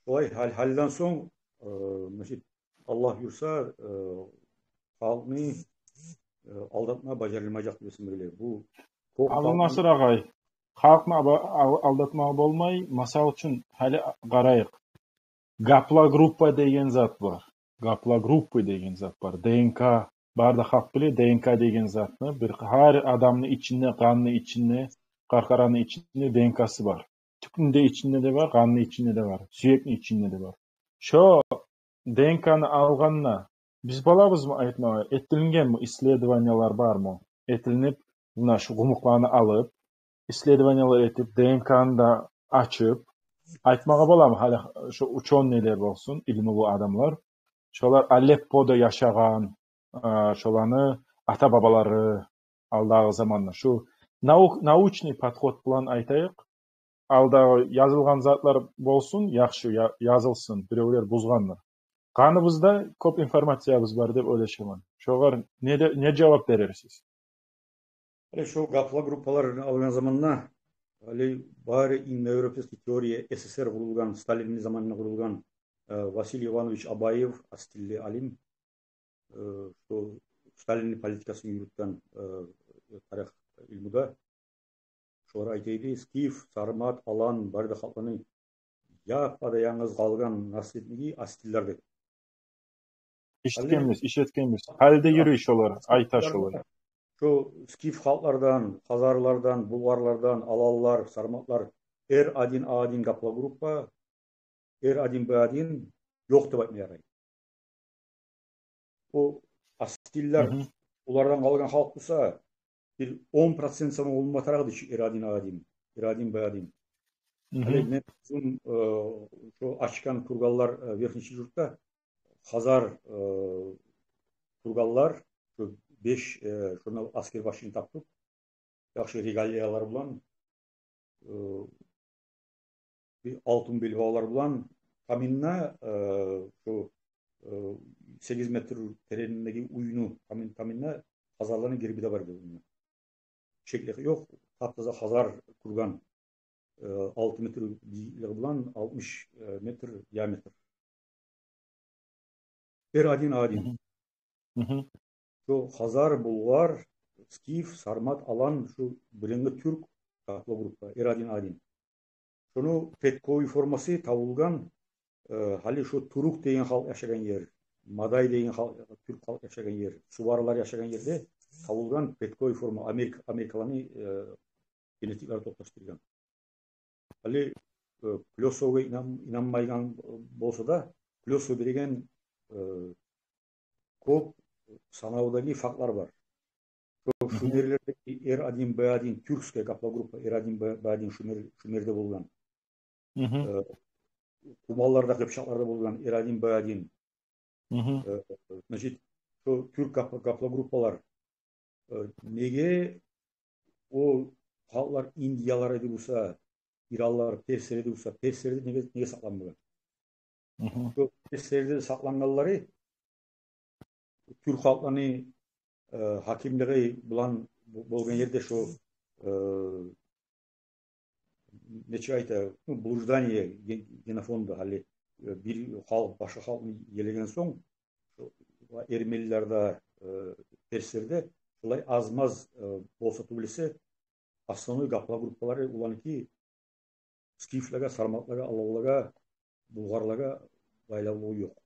Шолай гьал-, гьалиден сонг, э, значит, Аллагь буюрса, э, халкъны, э, алдатма бажарылмажакъ деп эсиме геле. Бу кёп халкъны... Абдулнасыр агъай, халкъны аба-, ал-, алдатмагъа болмай. Масал учун, гьали къарайыкъ. Гаплогруппа деген зат бар. Гаплогруппы деген зат бар. Д Н К, бары да халкъ биле Д Н К деген затны. Бир гьар адамны ичинде, къанны ичинде, къаркъараны ичинде Д Н К-сы бар. Тюкню де ичинде де бар, къанны ичинде де бар, сюекни ичинде де бар. Шо Д Н К-ны алгъанда, биз боламызмы айтмагъа, этилингенми, исследованиялар бармы? Этилинип, муна шу къумукъланы алып, исследованиялар этип, Д Н К-ны да ачып, айтмагъа боламы, гьали шо учёныйлер болсун, илмулу адамлар, шолар Алеппода яшагъан, э, шоланы ата-бабалары, алдагъы заманда. Шу наук-, научный подход булан айтайыкъ, алдагъы язылгъан затлар болсун, яхшы я-, язылсын, биревлер бузгъандыр. Къаныбызда кёп информациябыз бар деп ойлашаман. Шогъар не де, не жавап берерсиз? Гьали шо гаплогруппаланы алгъан заманда, гьали бары индоевропейский теория, С С С Р къурулгъан, Сталинни заманында къурулгъан, э, Василий Иванович Абаев, астиллы алим, э, шо Сталинни политикасын юрютген, э, тарих илмуда. Шолар айта эди, скиф, сармат, алан, бары да халкъланы яппа-янгыз къалгъан наследниги астиллер деп. Эшитгенбиз, эшитгенбиз. Гьали де юрюй шолар, айта шолай. Шо скиф халкълардан, хазарлардан, булгъарлардан, аланлар, сарматлар, Р один А один гаплогруппа, Р один Б один ёкъ деп айтма ярай. О астиллер, мгм, олардан къалгъан халкъ буса, бир он процент сама болма тарыкъ эди чи Р один А один, Р один Б один. Мгм. Гьали мен оьзюм, э, шо ачгъан курганлар, э, Верхний Чижуртта, хазар, э, курганлар, шо беш, э, шонда аскербашчыны тапдыкъ. Яхшы регалиялар булан, э, бир алтын белбавлар булан, таминна, э, шо, э, сегиз метр теренлигиндеги уьйню тамин-, таминна хазарланы герби де бар эди онда. Шеклиги ёкъ, тап-таза хазар курган, э, алты метр бийиклиги булан, алтмыш, э, метр диаметр. Р один А один. Мгм. Мгм. Шо хазар, булгъар, скиф, сармат, алан, шо биринчи тюрк гаплогруппа, Р один А один. Шону предковый формасы табылгъан, э, гьали шо турук деген халкъ яшагъан ер, мадай деген халкъ, тюрк халкъ яшагъан ер, суварлар яшагъан ерде табылгъан предковый форма, Америка, америкаланы, э, генетиклери токъташдыргъан. Гьали, э, Клёсовгъа инан-, инанмайгъан болса да, Клёсов берген, э, кёп санавдагъы фактлар бар. Шо, мгм, шумерлердеги Р один Б один, тюркская гаплогруппа Р один Б один шумер-, шумерде болгъан. Мгм. Э, къуманларда, къыпчакъларда болгъан Р один Б один. Мгм. Э, значит, шо тюрк гап-, гаплогруппалар, э, неге о халкълар индиялар эди буса, иранлар, перслер эди буса, перслерде неге, неге сакъланмагъан? Мгм. Шо перслерде сакълангъанлары тюрк халкъланы, э, гьакимлиги булан бо-, болгъан ерде шо, э, нечик айта, ну, блуждание ген-, генофонда, гьали, э, бир халкъ башгъа халкъны елеген сонг, шо эрменилерде, э, перслерде, шолай аз-маз, э, болса тюгюл эсе, основной гаплар группалары оланыки скифлеге, сарматлагъа, аланлагъа, булгъарлагъа байлавлугъу ёкъ.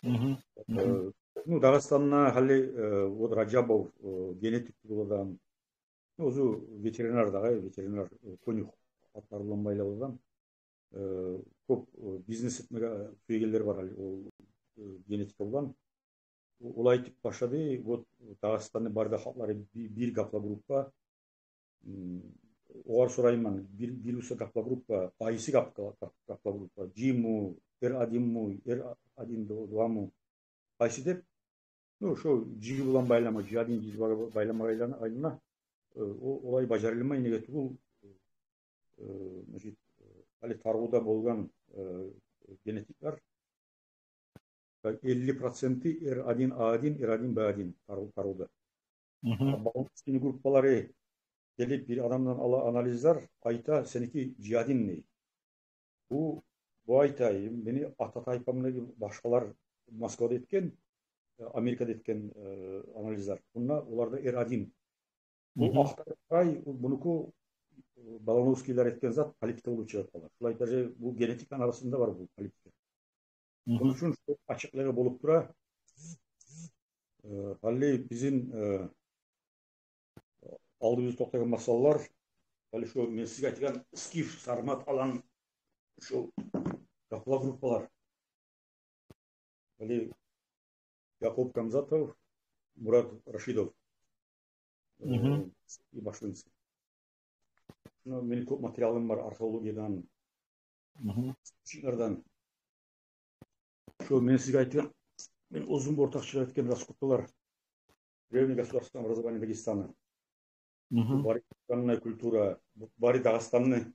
Мгм. Э, ну, Дагъыстанда гьали, э, вот Ражабов, э, генетик деген адам, ну, оьзю ветеринар дагъы, ветеринар, э, конюх атлар булан байлавлу адам. Э, кёп, э, бизнес этмеге сюегенлер бар гьали, ол, э, генетика булан. О-, олай айтып башлады, вот Дагъыстанны бары да халкълары би-, бир гаплогруппа. М, огъар сорайман, бир, бир буса гаплогруппа, къайсы гап-, гап-, гаплогруппа? G-му, R один-му, R один два-му? Къайсы деп? Ну, шо G булан байлама, G один, G два байлама айлана, айлана. Э, о-, олай бажарылмай, неге тюгюл, э, значит, э, гьали таргъуда болгъан, э, генетиклер, элли проценти R один A один, R один B один таргъу-, таргъуда. Мгм. А баланс группалары гелип бир адамдан ала анализлер, айта, сеники G один дей. Бу, бу айта, мени ата тайпамны башгъалар Москвада этген, э, Америкада этген, э, анализлер. Мунда оларда R один. Бу Мгм. ахтарып къарай, мунуку, э, Балановскийлер этген зат политика болуп чыгъып къала. Шулай даже бу генетиканы арасында бар бу политика. Мгм. Шону учун шу ачыкълыгъы болуп тура. Э, гьали бизин, э, алдыбызда токътагъан масъалалар, гьали шо мен сизге айтгъан скиф, сармат, алан, шо гаплогруппалар. Гьали Якъуб Гамзатов, Мурат Рашидов. Э, Мгм. И башланса. Шуна мени кёп материалым бар археологиядан, Мгм. источниклерден. Шо мен сизге айтгъан, мен оьзюм ортакъчылыкъ этген раскопкалар древнего государственного образования Дагестана. Мгм. Бу бары Дагъыстанны культура, бу бары Дагъыстанны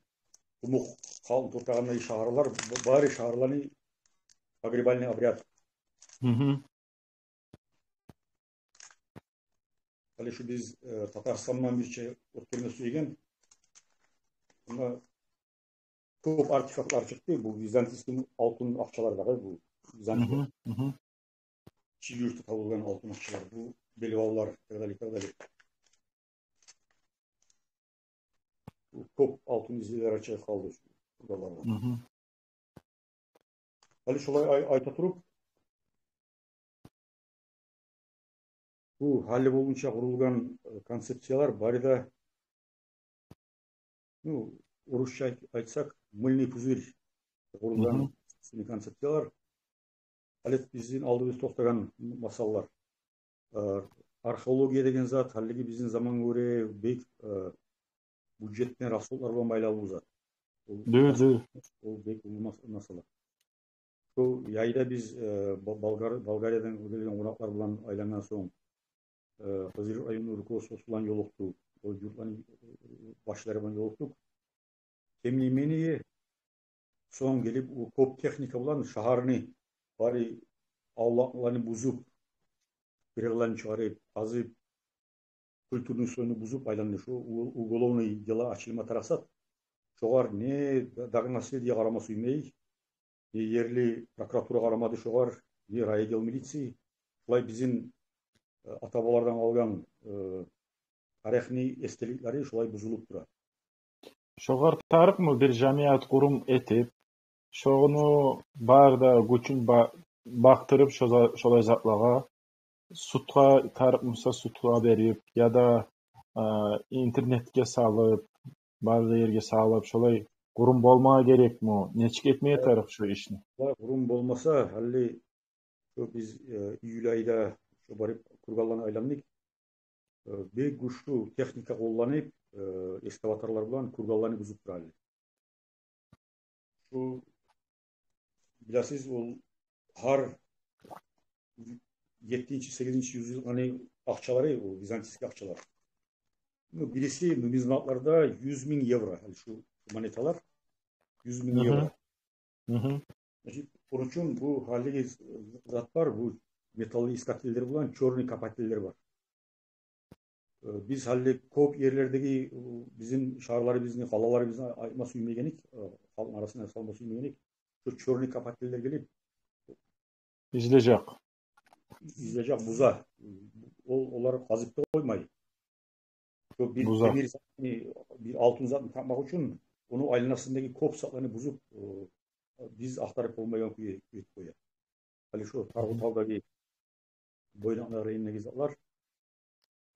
къумукъ халкъны топурагъындагъы шагьарлар, бу бары шагьарланы погребальный обряд. Мгм. Гьали шу биз, э, Татарстандан бирче оьтгерме сюеген. Мунда кёп артефактлар чыкъды. Бу византийский алтын акъчалар дагъы, бу Византия. Мгм, мгм. Чиги юртда табылгъан алтын акъчалар, бу белбавлар, так далее, так далее. Бу кёп алтын излевлер чыгъып къалды шу кургаллардан. Мгм. Гьали шолай ай-, айта туруп, бу гьали болгъунча къурулгъан, э, концепциялар бары да, ну, орусча айт-, айтсакъ, мыльный пузырь къурулгъан Мгм. концепциялар. Гьали бизин алдыбызда токътагъан масъалалар. Э, археология деген зат гьалиги бизин замангъа гёре бек, э, бюджетден расходлар булан байлавлу зат. Ол Дюр, дюр. Ол бек уллу мас-, масъала. Шо яйда биз, э, Ба-, Болгар-, Болгариядан гелген къонакълар булан айлангъан сонг, э, Хизри районну руководствосу булан ёлукъдукъ, о юртланы, э, башлары булан ёлукъдукъ. Тем не менее, сонг гелип, о кёп техника булан шагьарны бары авлакъланы бузуп, пиреглени чыгъарып, къазып, культурный слойну бузуп айланды. Шу у-, уголовный дела ачылма тарыкъ зат. Шогъар не дагъы наследие къарама сюймей, не ерли прокуратура къарамады шогъар, не райотдел милиции. Шулай бизин, э, ата-бабалардан къалгъан, э, тарихни эсделиклери шулай бузулуп тура. Шогъар тарыкъмы бир жамият къурум этип, шону бары да гючюн ба-, бакътырып, шо за-, шолай затлагъа, судгъа тарыкъ буса судгъа берип, яда, а, интернетге салып, бары да ерге салып, шолай къурум болмагъа герекми? Нечик этмеге тарыкъ шо ишни? Шулай къурум болмаса, гьали шо биз, э, июль айда шо барып кургалланы айландыкъ. Э, бек гючлю техника къолланып, э, экскаваторлар булан кургалланы бузуп тура гьали. Шу, билесиз, ол гьар еттинчи, сегизинчи юз йылланы акъчалары, ол византийский акъчалар. Ну, бириси нумизматларда юз минг евро, гьали шу монеталар, юз минг Мгм. евро. Мгм. Значит, ону учун бу гьалиги зат бар, бу металлоискательлер булан чёрный копательлер бар. Э, биз гьали кёп ерлердеги, э, бизин шагьарларыбызны, къалаларыбызны айтма сюймейген эдик, э, халкъны арасына салма сюймейген эдик. Шу чёрный копателлер гелип, излежек. Излежек, буза. Ол, олар къазып да къоймай. Шу бир, буза, темир затны, бир алтын затны тапмакъ учун ону айланасындагъы кёп затланы бузуп, э, биз ахтарып болмайгъан кюйге этип къоя. Гьали шу Таргъутавдагъы, Бойнакъны районундагъы затлар.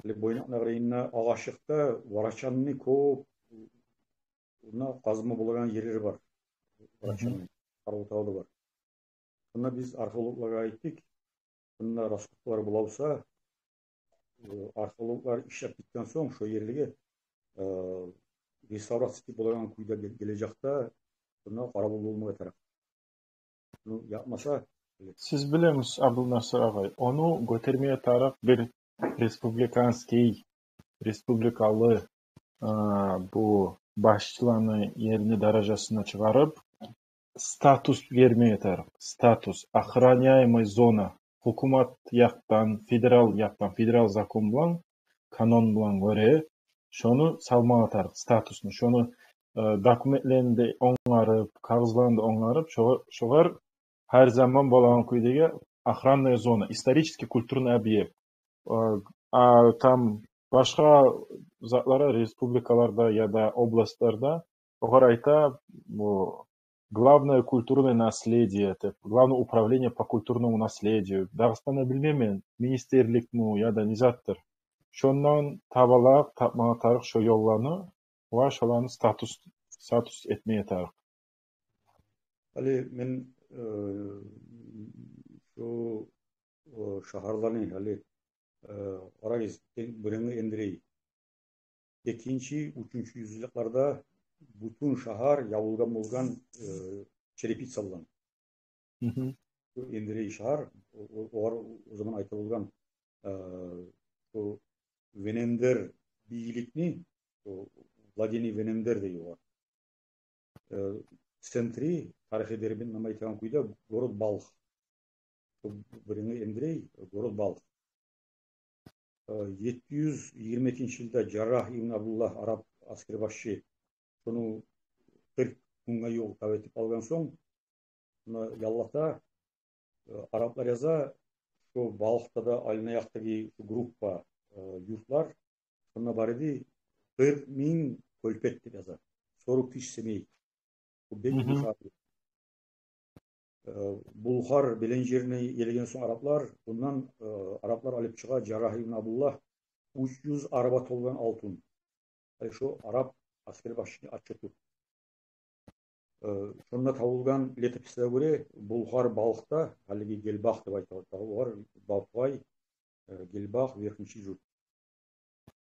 Гьали Бойнакъны районунда Агъачыкъда врачанны кёп, онда къазма болагъан ерлери бар. Врачанны, Таргъутавда бар. Шонда биз археологлагъа айтдыкъ. Шонда раскопкалар бола буса, э, археологлар ишлеп битген сонг, шо ерлеге, э, реставрация этип болагъан кюйде гел-, гележекде шонда къарап болмагъа тарыкъ. Ну, япмаса, сиз билемисиз, Абдулнасыр агъай, ону гётермеге тарыкъ бир республиканский, республикалы, э, бу башчыланы ерини даражасына чыгъарып, статус бермеге тарыкъ. Статус. Охраняемая зона. Гьукумат якъдан, федерал якъдан, федерал закон булан, канон булан гёре шону салмагъа тарыкъ, статусну. Шону, э, документлерин де онгарып, кагъызларын да онгарып, шогъа-, шогъар гьар заман болагъан кюйдеги охранная зона, исторический культурный объект. Э, а там башгъа затлар республикаларда яда областларда огъар айта, бу, главное культурное наследие деп, Главное управление по культурному наследию. Дагъыстанда билмеймен, министерликми яда не затдыр. Шондан табалакъ тапмагъа тарыкъ шо ёлланы ва шоланы статус, статус этмеге тарыкъ. Гьали мен, э, шу, э, шагьарланы, гьали, э, къарагъыз, биринчи Эндрей, экинчи, уьчюнчю юзйыллыкъларда бютюн шагьар ябылгъан болгъан, э, черепица булан. Бу Эндрей шагьар, о-, о-, огъар о заман айта болгъан, э, бу Венендер бийикликни, о, владение Венендер дей огъар. Э, центри, тарихи Дербент, нама айтагъан кюйде, город Балх. Бу биринчи Эндрей, город Балх. Э, етти юз йигирма экинчи йылда Жаррагь ибн Абдуллагь, араб аскербашчы, шону къыркъ гюнге ювукъ дав этип алгъан сонг, муна яллата, э, араблар яза, шо Балхда да, айлана якъдагъы шо группа, э, юртлар, шонда бар эди къыркъ минг кёлпет деп яза. Сорок тысяч семей. Бу бек уллу шагьар. Э, Булхар белен жерине гелген сонг араблар, ондан, э, араблар алып чыгъа Жаррагь ибн Абдуллагь уьч юз араба толгъан алтын. Э, шо араб аскербашчыны отчёту. Э, шонда табылгъан летопислеге гёре, Булхар Балхда, гьалиги Гелбах деп айта, дагъы бар, Бабгъай, э, Гелбах, Верхний Чижур.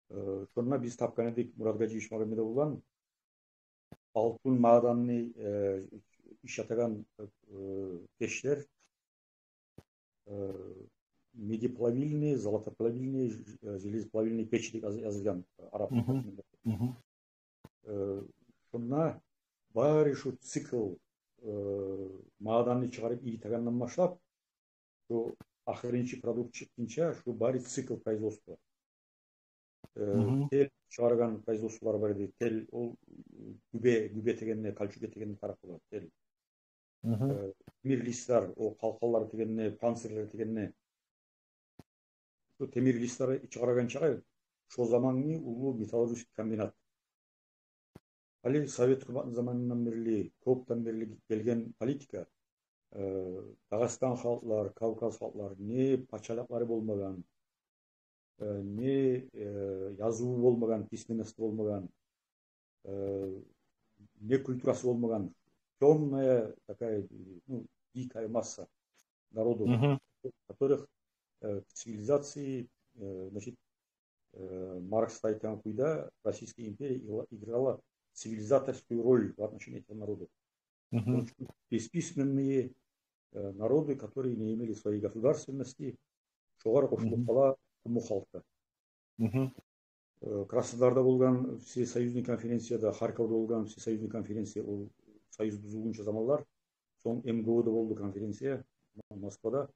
Э, шонда биз тапгъан эдик Мурат Гьажиевич Магомедов булан алтын маъданны, э, ишлетеген, э, пешлер, э, медиплавильный, золотоплавильный, ж-, э, железоплавильный печь деп яз-, язылгъан араб. Э, шонда бары шу цикл, э, маъданны чыгъарып ийитегенден башлап, шу ахырынчы продукт чыкъгъынча, шу бары цикл производства. Э, тел чыгъаргъан производстволар бар эди. Тел, ол гюбе, гюбе тегенде, кальчуга тегенде тарыкъ бола тел. Э, темир листлер, о къалкъанлар тегенде, панцирлер тегенде. Шу темир листлер чыгъаргъан чагъы, шо заманны уллу металлургический комбинат. Гьали совет гьукуматны заманындан берли, кёпден берли гелген политика, э, Дагъыстан халкълар, Кавказ халкълар не пачалыкълары болмагъан, э, не, э, языву болмагъан, письменности болмагъан, э, не культурасы болмагъан, тёмная такая, ну, дикая масса народов, которых, э, к цивилизации, э, значит, э, Маркс айтагъан кюйде, Российская империя игра-, играла цивилизаторскую роль в отношении этих народов. Бесписьменные, э, народы, которые не имели своей государственности, шогъар къошулуп къала къумукъ халкъ да. Э, Краснодарда болгъан всесоюзный конференцияда, Харьковда болгъан всесоюзный конференция, ол союз бузулгъунча заманлар, сонг МГУ-да болду конференция, Москвада.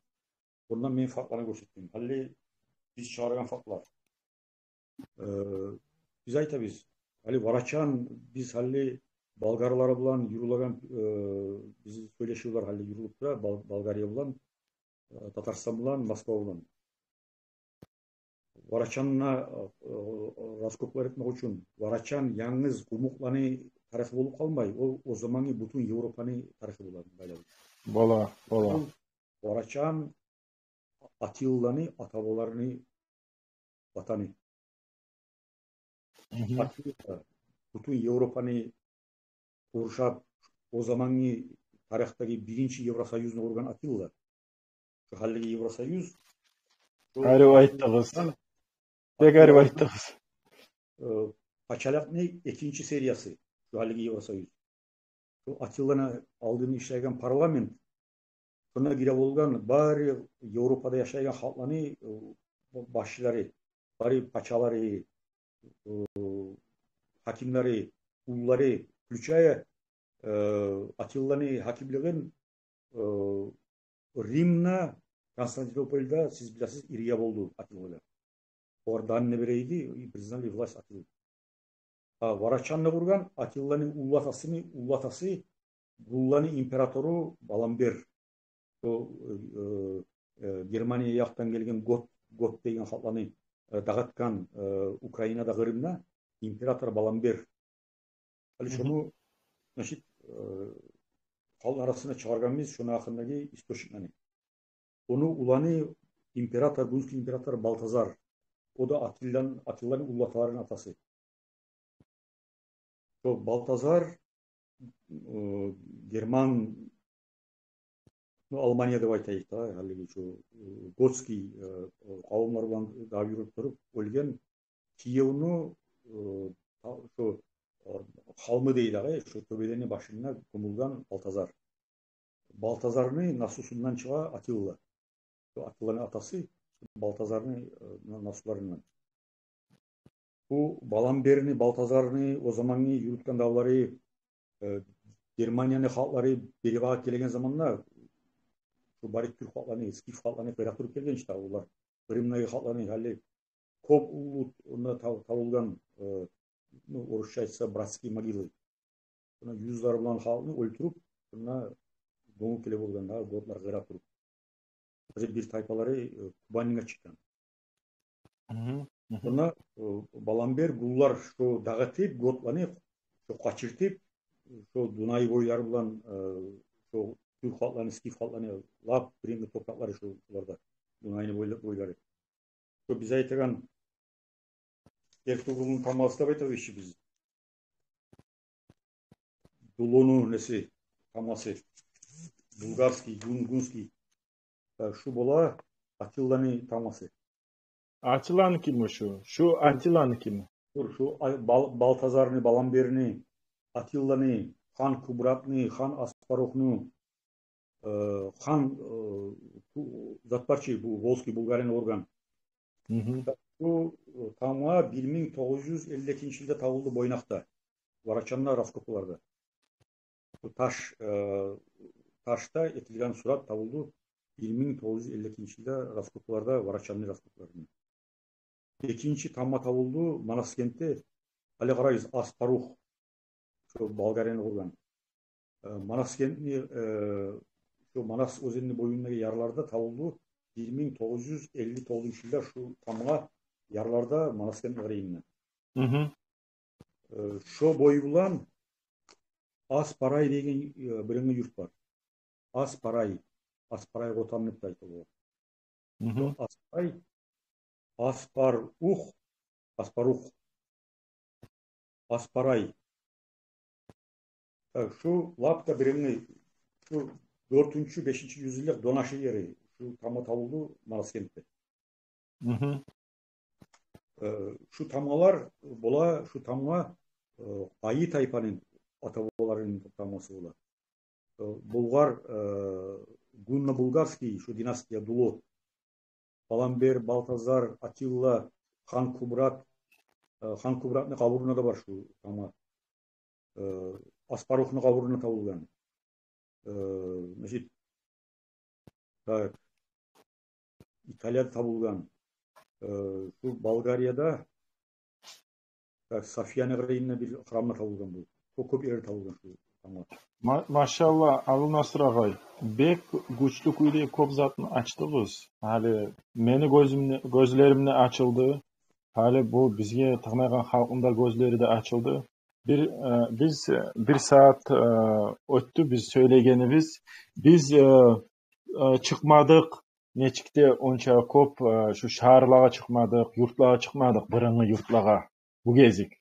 Онда мен фактланы гёрсетдим. Гьали биз чыгъаргъан фактлар. Э, биз айтабыз, гьали Варачан, биз гьали болгарлар булан юрюлеген, э, биз сёйлешивлер гьали юрюлюп тура, Бол-, Болгария булан, э, Татарстан булан, Москва булан. Варачанны, э, раскопкалар этмек учун, Варачан янгыз къумукъланы тарихи болуп къалмай, о, о заманны бютюн Европаны тарихи булан байлавлу. Бола, бола. Варачан Атилланы ата-бабаларыны ватаны. Мгм. Атилла бютюн Европаны къуршап, о заманны тарихдеги биринчи Евросоюзну къургъан Атилла. Шо гьалиги Евросоюз. Шо арив айтдыгъыз. Бек арив айтдыгъыз. Э, пачалыкъны экинчи сериясы шо гьалиги Евросоюз. Шо Атилланы алдын ишлейген парламент, шонда гире болгъан бары Европада яшайгъан халкъланы, э, башчылары, бары пачалары, э, гьакимлери, уллары, включая, э, Атилланы гьакимлигин, э, Римде, Константинопольда, сиз билесиз, ирия болду Атиллагъа. Олар данныйны бере эди, и признали власть Атилла. А Варачанны къургъан Атилланы уллу атасыны уллу атасы, гунланы императору Баламбер. Шо, э, э, Германия якъдан гелген гот, гот деген халкъланы, э, дагъытгъан, э, Украинада, Къырымда император Баламбер. Гьали шону, значит, э, халкъны арасына чыгъаргъанбыз шону гьакъындагъы источниклени. Ону уланы император, гунский император Балтазар. О да Атиллан-, Атилланы уллу аталарыны атасы. Шо Балтазар, э, герман, ну, Алмания деп айтайыкъ да, гьалиги шо, э, готский, э, къавумлар булан дав юрюп туруп оьлген. Киевню, э, та-, шо, э, халмы дей дагъы, шо тёбелени башында гёмюлген Балтазар. Балтазарны наслусундан чыгъа Атилла. Шо Атилланы атасы Балтазарны, э, на-, наслуларындан. Бу Баламберни, Балтазарны о заманны юрютген давлары, э, Германияны халкълары бери багъып гелеген заманда, шо бары тюрк халкъланы, скиф халкъланы къыра туруп гелген ишде олар. Къырымдагъы халкъланы, гьали кёп уллу онда тав-, тавулгъан, э, ну, орусча айтса, братские могилы. Шонда юзлер булан халкъны оьлтюрюп, шонда гёмюп геле болгъан да, готлар къыра туруп. Гьали бир тайпалары, э, Кубаньгъа чыкъгъан. Мгм, мгм. Шонда, э, Баламбер гунлар шо дагъытып, готланы шо къачыртып, шо Дунай бойлары булан, э, шо тюрк халкъланы, скиф халкъланы лап биринчи топуракълары шо, шоларда. Дунайны бойлы-, бойлары. Шо биз айтагъан Эртугрулну тамгъасы деп айтабыз биз. Дулуну неси, тамгъасы. Булгарский, гун-, гунский. Э, шу бола Атилланы тамгъасы. Атилланыкимы шу? Шу Атилланыкимы? Тур, шу а-, Бал-, Балтазарны, Баламберни, Атилланы, хан Кубратны, хан Аспарухну, э, хан, э, ку-, зат бар чы, бу Волжский, Булгарияны къургъан. Мгм. Бу, э, тамгъа бир минг тогъуз юз элли экинчи йылда табулду Бойнакъда, Варачанда, раскопкаларда. Бу таш, э, ташда этилген сурат табулду бир минг тогъуз юз элли экинчи йылда раскопкаларда, Варачанны раскопкаларында. Экинчи тамгъа табулду Манаскентде. Гьали къарайбыз, Аспарух, шо Болгарияны къургъан. Э, Манаскентни, э, шо Манас оьзенни боюндагъы ярларда табулду. Бир минг тогъуз юз элли тогъузунчу йылда шу тамгъа ярларда, Манаскентни къырыйында. Мгм. Э, шо бой булан Аспарай деген, э, биринчи юрт бар. Аспарай. Аспарай Къотан деп де айтыла. Мгм. Аспарай. Аспарух. Аспарух. Аспарай. Так, шу лап да биринчи, шу дёртюнчю, бешинчи юз йыллыкъ до нашей эры. Шу тамгъа табулду Манаскентде. Мгм. Э, шу тамгъалар бола, шу тамгъа, э, Айы тайпаны ата-бабаларыны тамгъасы бола. Э, булгъар, э, гунно-булгарский, шу династия Дулу. Баламбер, Балтазар, Атилла, хан Кубрат, э, хан Кубратны къабурунда да бар шу тамгъа. Э, Аспарухну къабурунда табулгъан. Э, значит, так, Италияда табулгъан. Э, шу Болгарияда, Так, Сафияны къырыйында бир храмлар табылгъан бу. Кё-, кёп ерде табылгъан шу тамгъа. Ма-, машаллагь, Абдулнасыр агъай. Бек гючлю кюйде кёп затны ачдыгъыз. Гьали мени гёзюмню, гёзлерим де ачылды. Гьали бу бизге тынглайгъан халкъны да гёзлери де ачылды. Бир, э, биз, э, бир сагьат, э, оьтдю биз сёйлегенибиз. Биз, э, э, чыкъмадыкъ, нечик де онча кёп, э, шу шагьарлагъа чыкъмадыкъ, юртлагъа чыкъмадыкъ, бырынгъы юртлагъа бу гезик.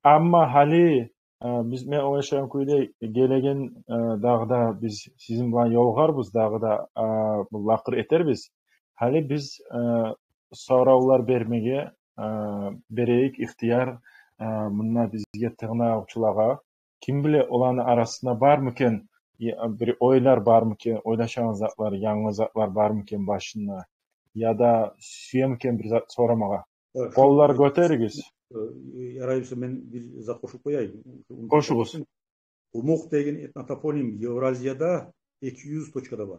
Амма гьали, э, биз, мен ойлашагъан кюйде, гелеген, э, дагъы да биз сизин булан ёлугъарбыз, дагъы да, э, бу лакъыр этербиз. Гьали биз, э, соравлар бермеге, э, берейик ихтияр, э, мунда бизге тынглавчулагъа. Ким биле, оланы арасында бармы экен, я, бир ойлар бармы экен, ойлашагъан затлар, янгы затлар бармы экен башында, яда сюеми экен бир зат сорамагъа? Э, шу, къоллар э, гётеригиз. Э, ярай буса, мен бир зат къошуп къояйым. Къошугъуз. Къумукъ деген этнотопоним Евразияда эки юз точкада бар.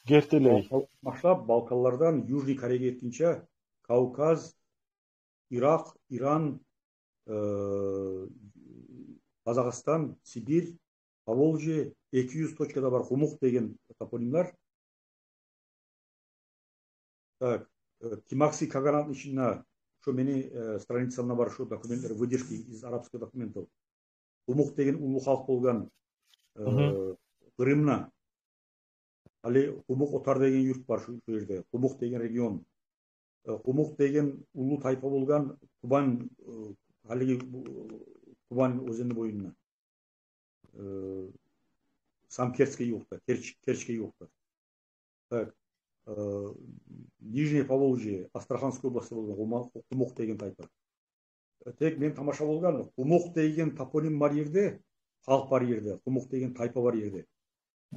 Гертилей. Балкан, башлап Балканлардан Южный Корейге етгинче, Кавказ, Иракъ, Иран, э, Къазахстан, Сибирь, Поволжье, эки юз точкада бар къумукъ деген топонимлер. Так, э, Кимакский каганатны ичинде, шо мени, э, страницамда бар шо документлер, выдержки из арабских документов. Къумукъ деген уллу халкъ болгъан, э, Къырымда. Гьали Къумукъ Отар деген юрт бар шу, шу ерде. Къумукъ деген регион. Э, Къумукъ деген уллу тайпа болгъан Кубань, э, гьалиги бу, Кубань оьзенни боюнда. Э, Самкерчге ювукъда, Керч-, Керчге ювукъда. Так, э, Нижнее Поволжье, Астраханская область болгъан Къума-, Къумукъ деген тайпа. Тек мен тамаша болгъан, Къумукъ деген топоним бар ерде, халкъ бар ерде, Къумукъ деген тайпа бар ерде.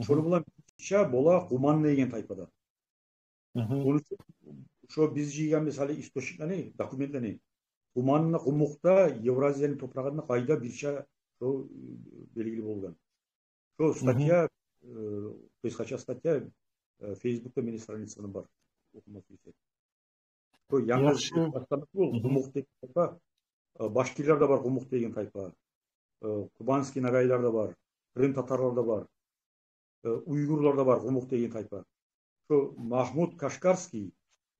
Шону булан бирче бола Къуман деген тайпа да. Ону шо биз жыйгъан, мисалы, источниклени, документлени, Къуманны, Къумукъда, Евразияны топурагъында къайда бирче шо, э, белгили болгъан. Шо статья, э, къысгъача статья, э, Фейсбукда мени страницамда бар. Охума сюйсе. Шо янгыз Къумукъ деген тайпа, э, башкирлер де бар Къумукъ деген тайпа. Э, кубанский ногайлар да бар, крым татарлар да бар, э, уйгурлар да бар Къумукъ деген тайпа. Шо Махмуд Кашгарский,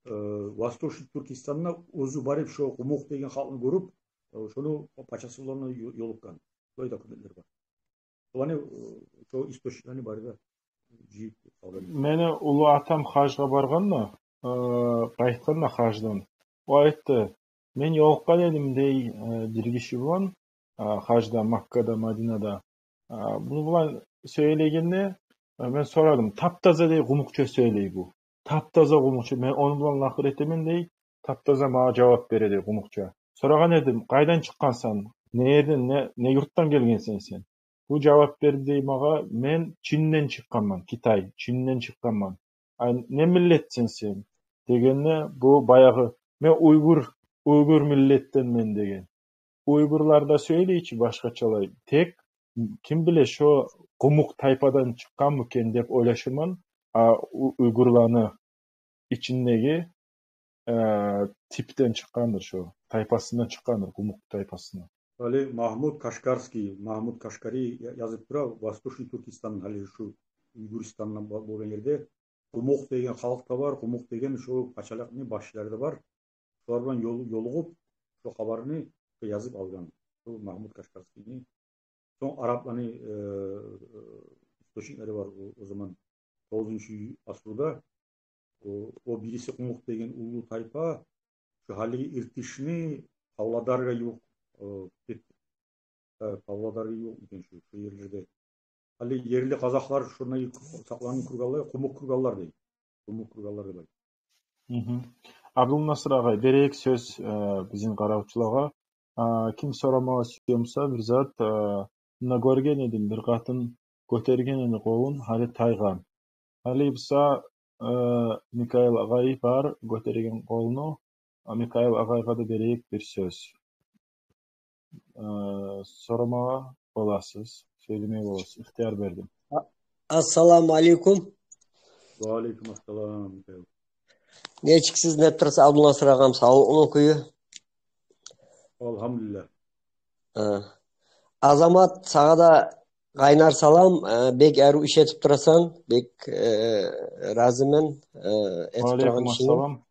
э, Восточный Туркестанда оьзю барып, шо Къумукъ деген халкъны гёрюп, э, шону пачасы булан ё-, ёлукъгъан. Шолай документлер бар. Буланы, э, шо источниклени бары да жыйып салгъан. Мени уллу атам гьажгъа баргъанда, э, къайтгъанда гьаждан, о айтды: «Мен ёлукъгъан эдим, — дей, — э, бир гиши булан, э, гьажда, Маккада, Мадинада». Э, муну булан сёйлегенде, э, мен сорадым: «Таптаза, — дей, — къумукъча сёйлей бу. Таптаза къумукъча. Мен ону булан лакъыр этемен, — дей, — таптаза магъа жавап бере, — дей, — къумукъча. Сорагъан эдим: "Къайдан чыкъгъансан? Не ерден, не, не юртдан гелгенсен сен?" Бу жавап берди, — дей, — магъа: "Мен Чинден чыкъгъанман, Китай, Чинден чыкъгъанман". А не миллетсен сен?" Дегенде, бу баягъы: "Мен уйгур, уйгур миллетденмен", — деген. Уйгурлар да сёйлей чи башгъачалай. Тек ким биле, шо къумукъ тайпадан чыкъгъанмы экен деп ойлашаман. А у-, уйгурланы ичиндеги, э, типден чыкъгъандыр, шо тайпасындан чыкъгъандыр, къумукъ тайпасындан. Гьали Махмуд Кашгарский, Махмуд Кашгари я-, язып тура, Восточный Туркестан, гьали шу Уйгуристандан бо-, болгъан ерде, къумукъ деген халкъ да бар, къумукъ деген шо пачалыкъны башчылары да бар. Шолар булан ёл-, ёлугъуп, шо хабарны язып алгъан. Шо Махмуд Кашгарскийни. Сонг арапланы, э, источниклери бар о, о заман, тогъузунчу асруда. О, о бириси къумукъ деген уллу тайпа, шо гьалиги Иртышны Павлодаргъа ювукъ, э, гетди. Э, Павлодаргъа ювукъ экен шо, шо ерлерде. Гьали ерли къазакълар шонда сакълангъан курганлар, къумукъ курганлар дей. Къумукъ курганлар деп айта. Абдулнасыр агъай, берейик сёз, э, бизин къаравчулагъа. А, ким сорамагъа сюе буса бир зат, э, мунда гёрген эдим, бир къатын гётерген эди къолун, гьали тайгъан. Гьали буса, э, Микаил агъай бар гётерген къолуну. А, Микаил агъайгъа да берейик бир сёз. Э, сорамагъа боласыз, сёйлемеге боласыз. Ихтияр бердим. А-, ассаламу алейкум. Ва алейкум ассалам, Микаил. Нечиксиз, не турасыз, Абдулнасыр агъам, савлукъну кюю? Алгьамдулиллагь. Э, Азамат, сагъа да къайнар салам. Э, бек арив иш этип турасан. Бек, э, разимен, э, этип турагъан ишинге. Алейкум ассалам.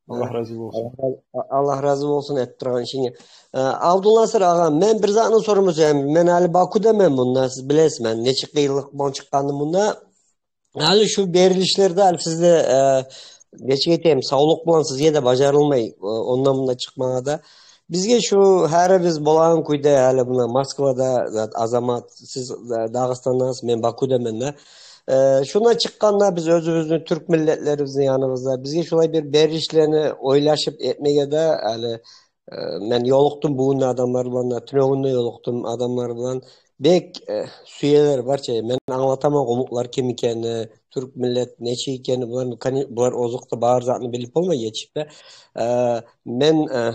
Аллагь рази болсун. Аллагь, Аллагь рази болсун этип турагъан ишинге. Э, Абдулнасыр агъа, мен бир затны сорма сюемен. Мен гьали Бакудаман мунда, сиз билесиз, мен нече къыйынлыкъ булан чыкъгъанман мунда. Гьали шу берилишлерде, гьали сизде, э, нечик айтайым, савлукъ булан сизге де бажарылмай, э, ондан-мундан чыкъмагъа да. Бизге шу гьарибиз болагъан кюйде, гьали муна Москвада зат Азамат, сиз Да-, Дагъыстандасыз, мен Бакудаман да. Э, шундан чыкъгъанда биз оьзюбюзню, тюрк миллетлерибизни яныбызда, бизге шулай бир берилишлени ойлашып этмеге де, гьали Э, мен ёлукъдум бугюн де адамлар булан да, тюнегюн де ёлукъдум адамлар булан. Бек, э, сюелер бар чы. Мен англатаман къумукълар ким экенни, тюрк миллет нечик экенни, булар, кани-, булар озокъда, бары затны билип болмай гечип де. Э, мен, э,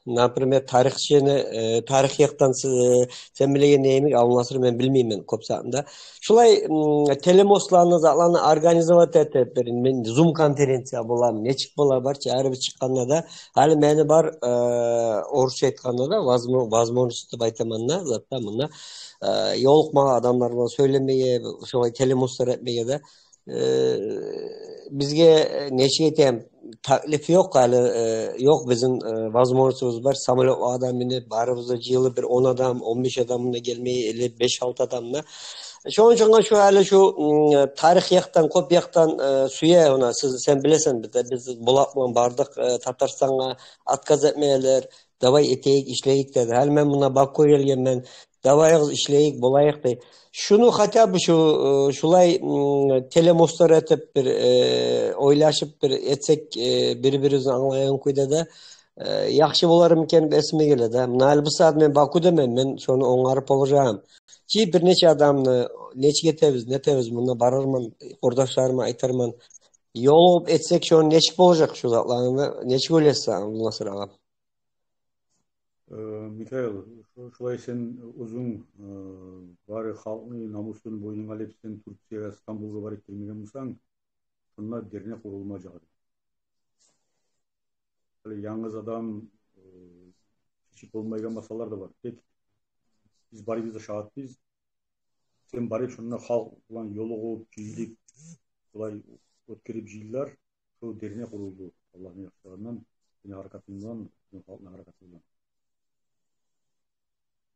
например, тарихчини, э, тарих якъдан сиз, э, сен билеген йимик, Абдулнасыр, мен билмеймен кёп затны да. Шулай, м, телемостланы, затланы организовать этип, бир мен Zoom конференция боламы, нечик бола, бар чы, гьарибиз чыкъгъанда да, гьали мени бар, э, орусча айтгъанда да, возмо-, возможность деп айтаман да, затда мунда, э, ёлукъмагъан адамлар булан сёйлемеге, шолай телемостлар этмеге де, э, бизге, э, нечик айтайым, таклиф ёкъ гьали, э, ёкъ бизин, э, возможностьубуз бар, самолётлагъа да минип, барыбыз да жыйылып, бир он адам, он беш адам да гелмей, или беш-алты адам да. Шону учун шу гьали шу, м, тарих якъдан, кёп якъдан, э, сюе, она, сиз, сен билесен, биз де, биз Болат булан бардыкъ, э, Татарстангъа, отказ этмегенлер, давай этейик, ишлейик деди. Гьали мен муна Бакугъа гелгенмен, давайыгъыз ишлейик, болайыкъ дей. Шуну хотя бы шу, э, шулай, м, телемостлар этип бир, э, ойлашып бир этсек, э, бир-бирибизни англайгъан кюйде де, э, яхшы болармы экен деп эсиме геле де. Муна гьали бу сагьат мен Бакудаман, мен шону онгарып болажагъым. Чи бир нече адамны, нечик этебиз, нетебиз, мунда барарман, къурдашларыма айтарман. Ёлугъуп этсек, шону нечик болажакъ, шу затланы нечик ойлайсан, Абдулнасыр агъам? Э, Микаил, шу-, шулай сен оьзюнг, э, бары халкъны намусун бойнунга алып, сен Турциягъа, Стамбулгъа барып гелмеген бусанг, шунда дернек къурулмажакъ эди. Гьали янгыз адам, э, чечип болмайгъан масъалалар да бар. Тек биз барыбыз да шагьатбыз. Сен барып, шунда халкъ булан ёлугъуп, жыйылып, булай оьтгерип жыйынлар, шо дернек къурулду. Аллагьны яхшылыгъындан, сени гьаракатынг булан, бизин халкъны гьаракаты булан.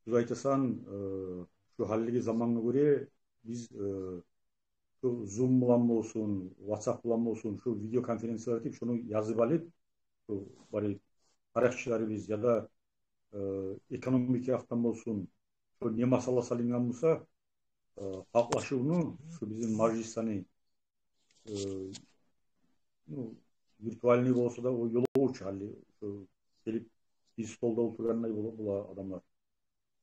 Тюз айтасан, э, шу гьалиги замангъа гёре биз, э, шу Zoom булан болсун, WhatsApp булан болсун, шу видеоконференциялар этип, шуну язып алып, шу барып тарихчилерибиз яда, э, экономика якъдан болсун, шу не масъала салынгъан буса, э, халкълашывну, шу бизин мажлислени, э, ну, виртуальный болса да, о ёлугъув чу гьали, шу гелип биз столда олтургъандай бола, бола адамлар.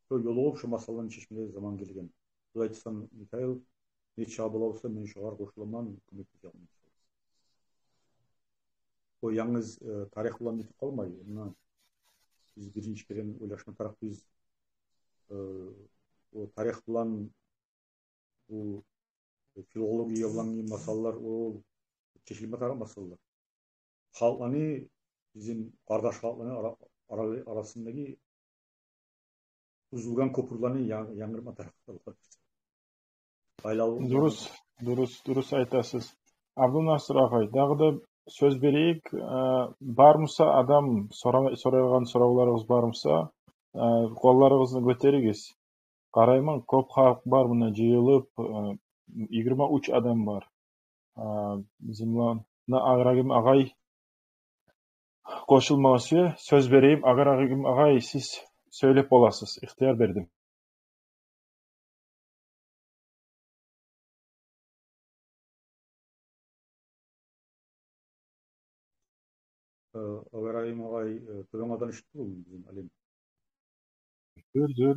Шу ёлугъуп, шу масъаланы чечмеге заман гелген. Тюз айтасан, Микаил, нечакъы бола буса, мен шогъар къошуламан, кёмек этежекмен. О янгыз, э, тарих булан битип къалмай. Муна биз биринчи керен ойлашма тарыкъбыз, э, о тарих булан, бу филология булан масъалалар, о чечилме тарыкъ масъалалар. Халкъланы, бизин къардаш халкъланы ара-, ара-, арасындагъы бузулгъан кёпюрлени ян-, янгыртма тарыкъ. Байлавлу. Дурус, дурус, дурус айтасыз. Абдулнасыр агъай, дагъы да сёз берейик. Э, бар буса адам, сора-, сорайгъан соравларыгъыз бар буса, э, къолларыгъызны гётеригиз. Къарайман, кёп халкъ бар муна жыйылып, э, йигирма уьч адам бар. Э, бизин булан муна Агъарагим агъай къошулмагъа сюе. Сёз берейим, Агъарагим агъай, сиз сёйлеп боласыз, ихтияр бердим. Э, Агъарагим агъай, э, тёбенгден эшитип турманмы бизин Алим? Дюр, дюр.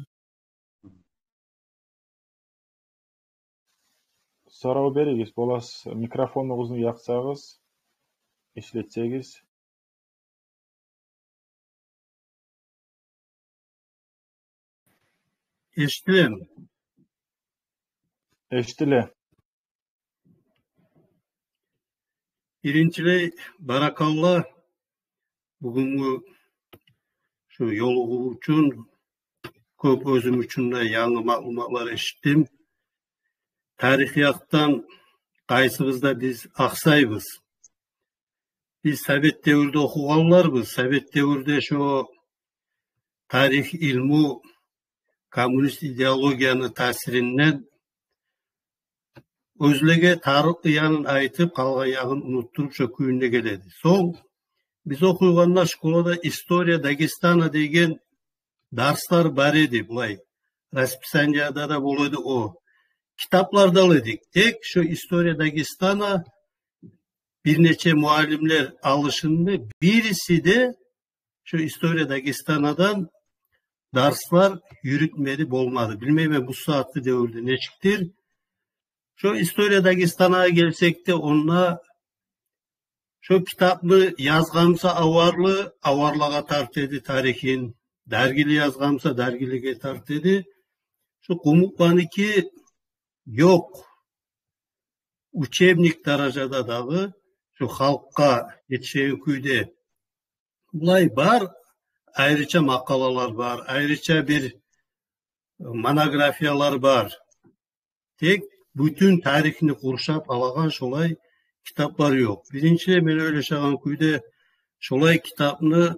Сорав беригиз, боласыз. Микрофонугъузну якъсагъыз, ишлетсегиз. Эшитилеми? Эшитиле. Биринчилей, баракалла бугюнгю шу ёлугъув учун кёп оьзюм учун де янгы маълуматлар эшитдим. Тарих якъдан къайсыбыз да биз акъсайбыз. Биз совет девюрде охугъанларбыз. Совет девюрде шо тарих илму коммунист идеологияны таъсиринден оьзлеге тарыкълы янын айтып, къалгъан ягъын унутдуруп, шо кюйюнде геледи. Сонг биз охуйгъанда школада «История Дагестана» деген дарслар бар эди, булай расписаниеде де бола эди о. Китаплар да ала эдик. Тек шо «История Дагестана» бир нече муаллимлер алышынды. Бириси де шо «История Дагестанадан» дарслар юрютмеди, болмады. Билмеймен, бу сагьатгъы девюрде нечикдир. Шо «История Дагестанагъа» гелсек де, онда шо китапны язгъан буса аварлы, аварлагъа тарта эди тарихин, даргили язгъан буса, даргилиге тарта эди. Шо къумукъланыки ёкъ. Учебник даражада дагъы, шо халкъгъа етишеген кюйде. Булай бар, айрыча макъалалар бар, айрыча бир монографиялар бар. Тек бютюн тарихни къуршап алагъан шолай китаплар ёкъ. Биринчилей, мен ойлашагъан кюйде, шолай китапны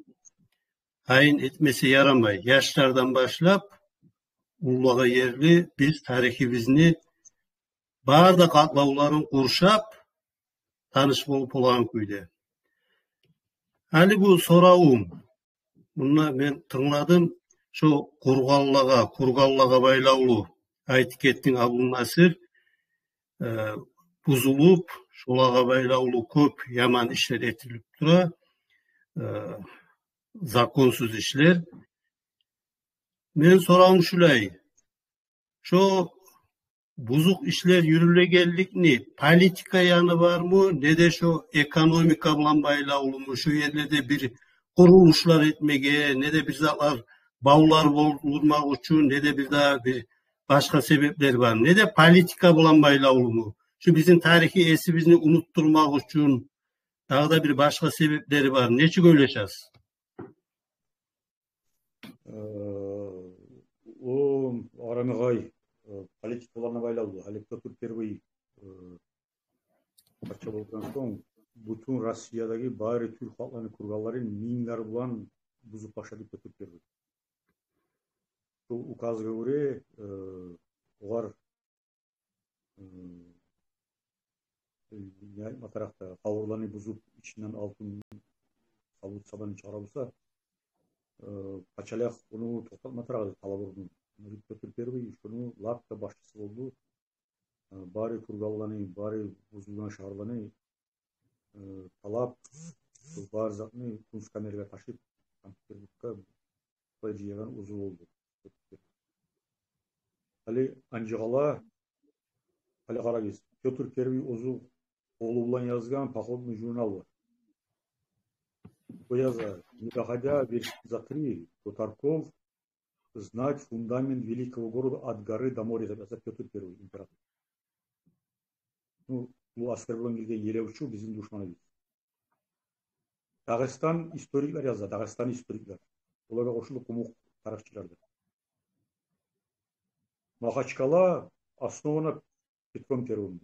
тайын этмесе ярамай. Яшлардан башлап, уллулагъа ерли биз тарихибизни бары да къатлавларын къуршап, таныш болуп болагъан кюйде. Гьали бу соравум, мунда мен тынгладым, шо курганлагъа, курганлагъа байлавлу айтып гетдинг, Абдулнасир, э, бузулуп, шолагъа байлавлу кёп яман ишлер этилип тура, э, законсуз ишлер. Мен соравум шулай: шо бузукъ ишлер юрюлегенликни политика яны бармы, не де шо экономика булан байлавлуму, шо ерлерде бир къурулушлар этмеге, не де бир затлар, бавлар болдурмакъ учун, не де бир дагъы бир башгъа себеплер бар, не де политика булан байлавлуму, шо бизин тарихи эсибизни унутдурмакъ учун дагъы да бир башгъа себеплери бар? Нечик ойлашасыз? Э, о, араны гъай, э, политикаларына байлавлу. Гьали Пётр Первый, э, пача болгъан сонг, бютюн Россиядагъы бары тюрк халкъланы курганларын минглер булан бузуп башлады Пётр Первый. Шо указгъа гёре, э, огъар, э, не айтма тарыкъ да, къабурланы бузуп, ичинден алтын, савут-сабаны чыгъара буса, э, пачалыкъ ону токътатма тарыкъ эди, къабурну. Пётр Первый шону лап да башчысы болду. Э, бары курганланы, бары бузулгъан шагьарланы, э, талап, шо бары затны Кунсткамерге ташып, Санкт-Петербурггъа, булай жыягъан оьзю болду. Гьали анжагъала, гьали къарагъыз, Пётр Первый оьзю къолу булан язгъан походный журнал бар. О яза: «Не доходя вершин за три, до Тарков, знать фундамент великого города от горы до моря», — деп яза Пётр Первый, император. Ну, бу аскер булан гелген елевчю, бизин душманыбыз. Дагъыстан историклер яза, Дагъыстан историклер. Олагъа къошулуп къумукъ тарихчилер де. Махачкъала основана Петром Первым.